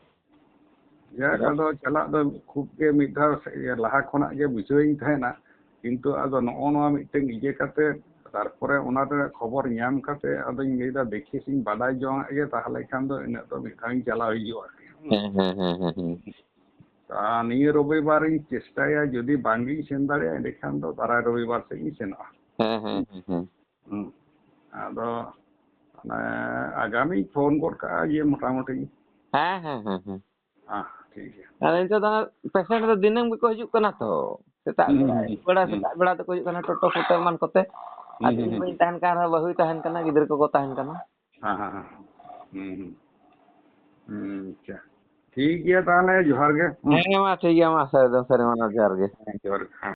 ᱡᱟᱠ, ᱟᱫᱚ ᱟᱫᱚ ᱪᱟᱞᱟᱜ ᱫᱚ ᱠᱷᱩᱵ ᱜᱮ ᱢᱤᱫ ᱫᱷᱟᱣ ᱥᱮ-, ᱤᱭᱟᱹ, ᱞᱟᱦᱟ ᱠᱷᱚᱱᱟᱜ ᱜᱮ ᱵᱩᱡᱷᱟᱹᱣᱤᱧ ᱛᱟᱦᱮᱱᱟ, ᱠᱤᱱᱛᱩ ᱟᱫᱚ ᱱᱚᱜᱼᱚ ᱱᱚᱣᱟ ᱢᱤᱫᱴᱮᱱ ᱤᱭᱟᱹ ᱠᱟᱛᱮ, ᱛᱟᱨᱯᱚᱨᱮ ᱚᱱᱟ ᱨᱮᱱᱟᱜ ᱠᱷᱚᱵᱚᱨ ᱧᱟᱢ ᱠᱟᱛᱮ ᱟᱫᱚᱧ ᱞᱟᱹᱭᱫᱟ, ᱫᱮᱠᱷᱤ ᱥᱮᱧ ᱵᱟᱰᱟᱭ ᱡᱚᱝ ᱟᱜ ᱜᱮ, ᱛᱟᱦᱚᱞᱮ ᱠᱷᱟᱱ ᱫᱚ ᱤᱱᱟᱹᱜ ᱫᱚ ᱢᱤᱫ ᱫᱷᱟᱣᱤᱧ ᱪᱟᱞᱟᱣ ᱦᱤᱡᱩᱜᱼᱟ᱾ ᱦᱮᱸ, ᱦᱮᱸ, ᱦᱮᱸ, ᱦᱮᱸ, ᱦᱮᱸ᱾ ᱟᱨ ᱱᱤᱭᱟᱹ ᱨᱚᱵᱤᱵᱟᱨᱤᱧ ᱪᱮᱥᱴᱟᱭᱟ, ᱡᱩᱫᱤ ᱵᱟᱝᱜᱤᱧ ᱥᱮᱱ ᱫᱟᱲᱮᱭᱟᱜᱼᱟ, ᱮᱸᱰᱮᱠᱷᱟᱱ ᱫᱚ ᱫᱟᱨᱟᱭ ᱨᱚᱵᱤᱵᱟᱨ ᱥᱮᱫ ᱤᱧ ᱥᱮᱱᱚᱜᱼᱟ᱾ ᱦᱮᱸ, ᱦᱮᱸ, ᱦᱮᱸ, ᱦᱮᱸ᱾ ᱦᱩᱸ᱾ ᱟᱫᱚ ᱚᱱᱮ ᱟᱜᱟᱢᱤᱧ ᱯᱷᱳᱱ ᱜᱚᱫ ᱠᱟᱜᱼᱟ, ᱤᱭᱟᱹ ᱢᱚᱴᱟᱢᱩᱴᱤ᱾ ᱦᱮᱸ, ᱦᱮᱸ, ᱦᱮᱸ, ᱦᱮᱸ᱾ ᱦᱮᱸ, ᱴᱷᱤᱠ ᱜᱮᱭᱟ᱾ ᱟᱫᱚ ᱱᱤᱛᱚᱜ ᱫᱚ ᱯᱮᱥᱮᱱᱴ ᱫᱚ ᱫᱤᱱᱟᱹᱢ ᱜᱮᱠᱚ ᱦᱤᱡᱩᱜ ᱠᱟᱱᱟ ᱛᱚ᱾ ᱥᱮᱛᱟᱜ ᱦᱩᱸ, ᱵᱮᱲᱟ, ᱦᱩᱸ, ᱟᱹᱭᱩᱵ ᱵᱮᱲᱟ, ᱦᱩᱸ᱾ ᱥᱮᱛᱟᱜ ᱵᱮᱲᱟ ᱫᱚᱠᱚ ᱦᱤᱡᱩᱜ ᱠᱟᱱᱟ ᱴᱳᱴᱳ ᱯᱷᱳᱴᱳ ᱮᱢᱟᱱ ᱠᱚᱛᱮ᱾ ᱦᱩᱸ, ᱟᱨ ᱦᱩᱸ, ᱤᱧ ᱦᱩᱸ᱾ ᱵᱟᱹᱧ ᱛᱟᱦᱮᱱ ᱠᱟᱱ ᱨᱮᱦᱚᱸ ᱵᱟᱹᱦᱩᱭ ᱛᱟᱦᱮᱱ ᱠᱟᱱᱟ, ᱜᱤᱫᱽᱨᱟᱹ ᱠᱚᱠᱚ ᱛᱟᱦᱮᱱ ᱠᱟᱱᱟ᱾ ᱦᱮᱸ, ᱦᱮᱸ, ᱦᱮᱸ᱾ ᱦᱩᱸ, ᱦᱩᱸ᱾ ᱦᱩᱸ, ᱟᱪᱪᱷᱟ᱾ ᱴᱷᱤᱠ ᱜᱮᱭᱟ ᱛᱟᱦᱚᱞᱮ, ᱡᱚᱦᱟᱨ ᱜᱮ᱾ ᱦᱩᱸ᱾ ᱦᱮᱸ ᱢᱟ ᱴᱷᱤᱠ ᱜᱮᱭᱟ, ᱢᱟ ᱥᱟᱹᱨᱤ ᱫᱚ ᱥᱟᱹᱨᱤ, ᱢᱟ ᱡᱚᱦᱟᱨ ᱜᱮ᱾ ᱦᱮᱸ, ᱡᱚᱦᱟᱨ ᱜᱮ᱾ ᱦᱮᱸ᱾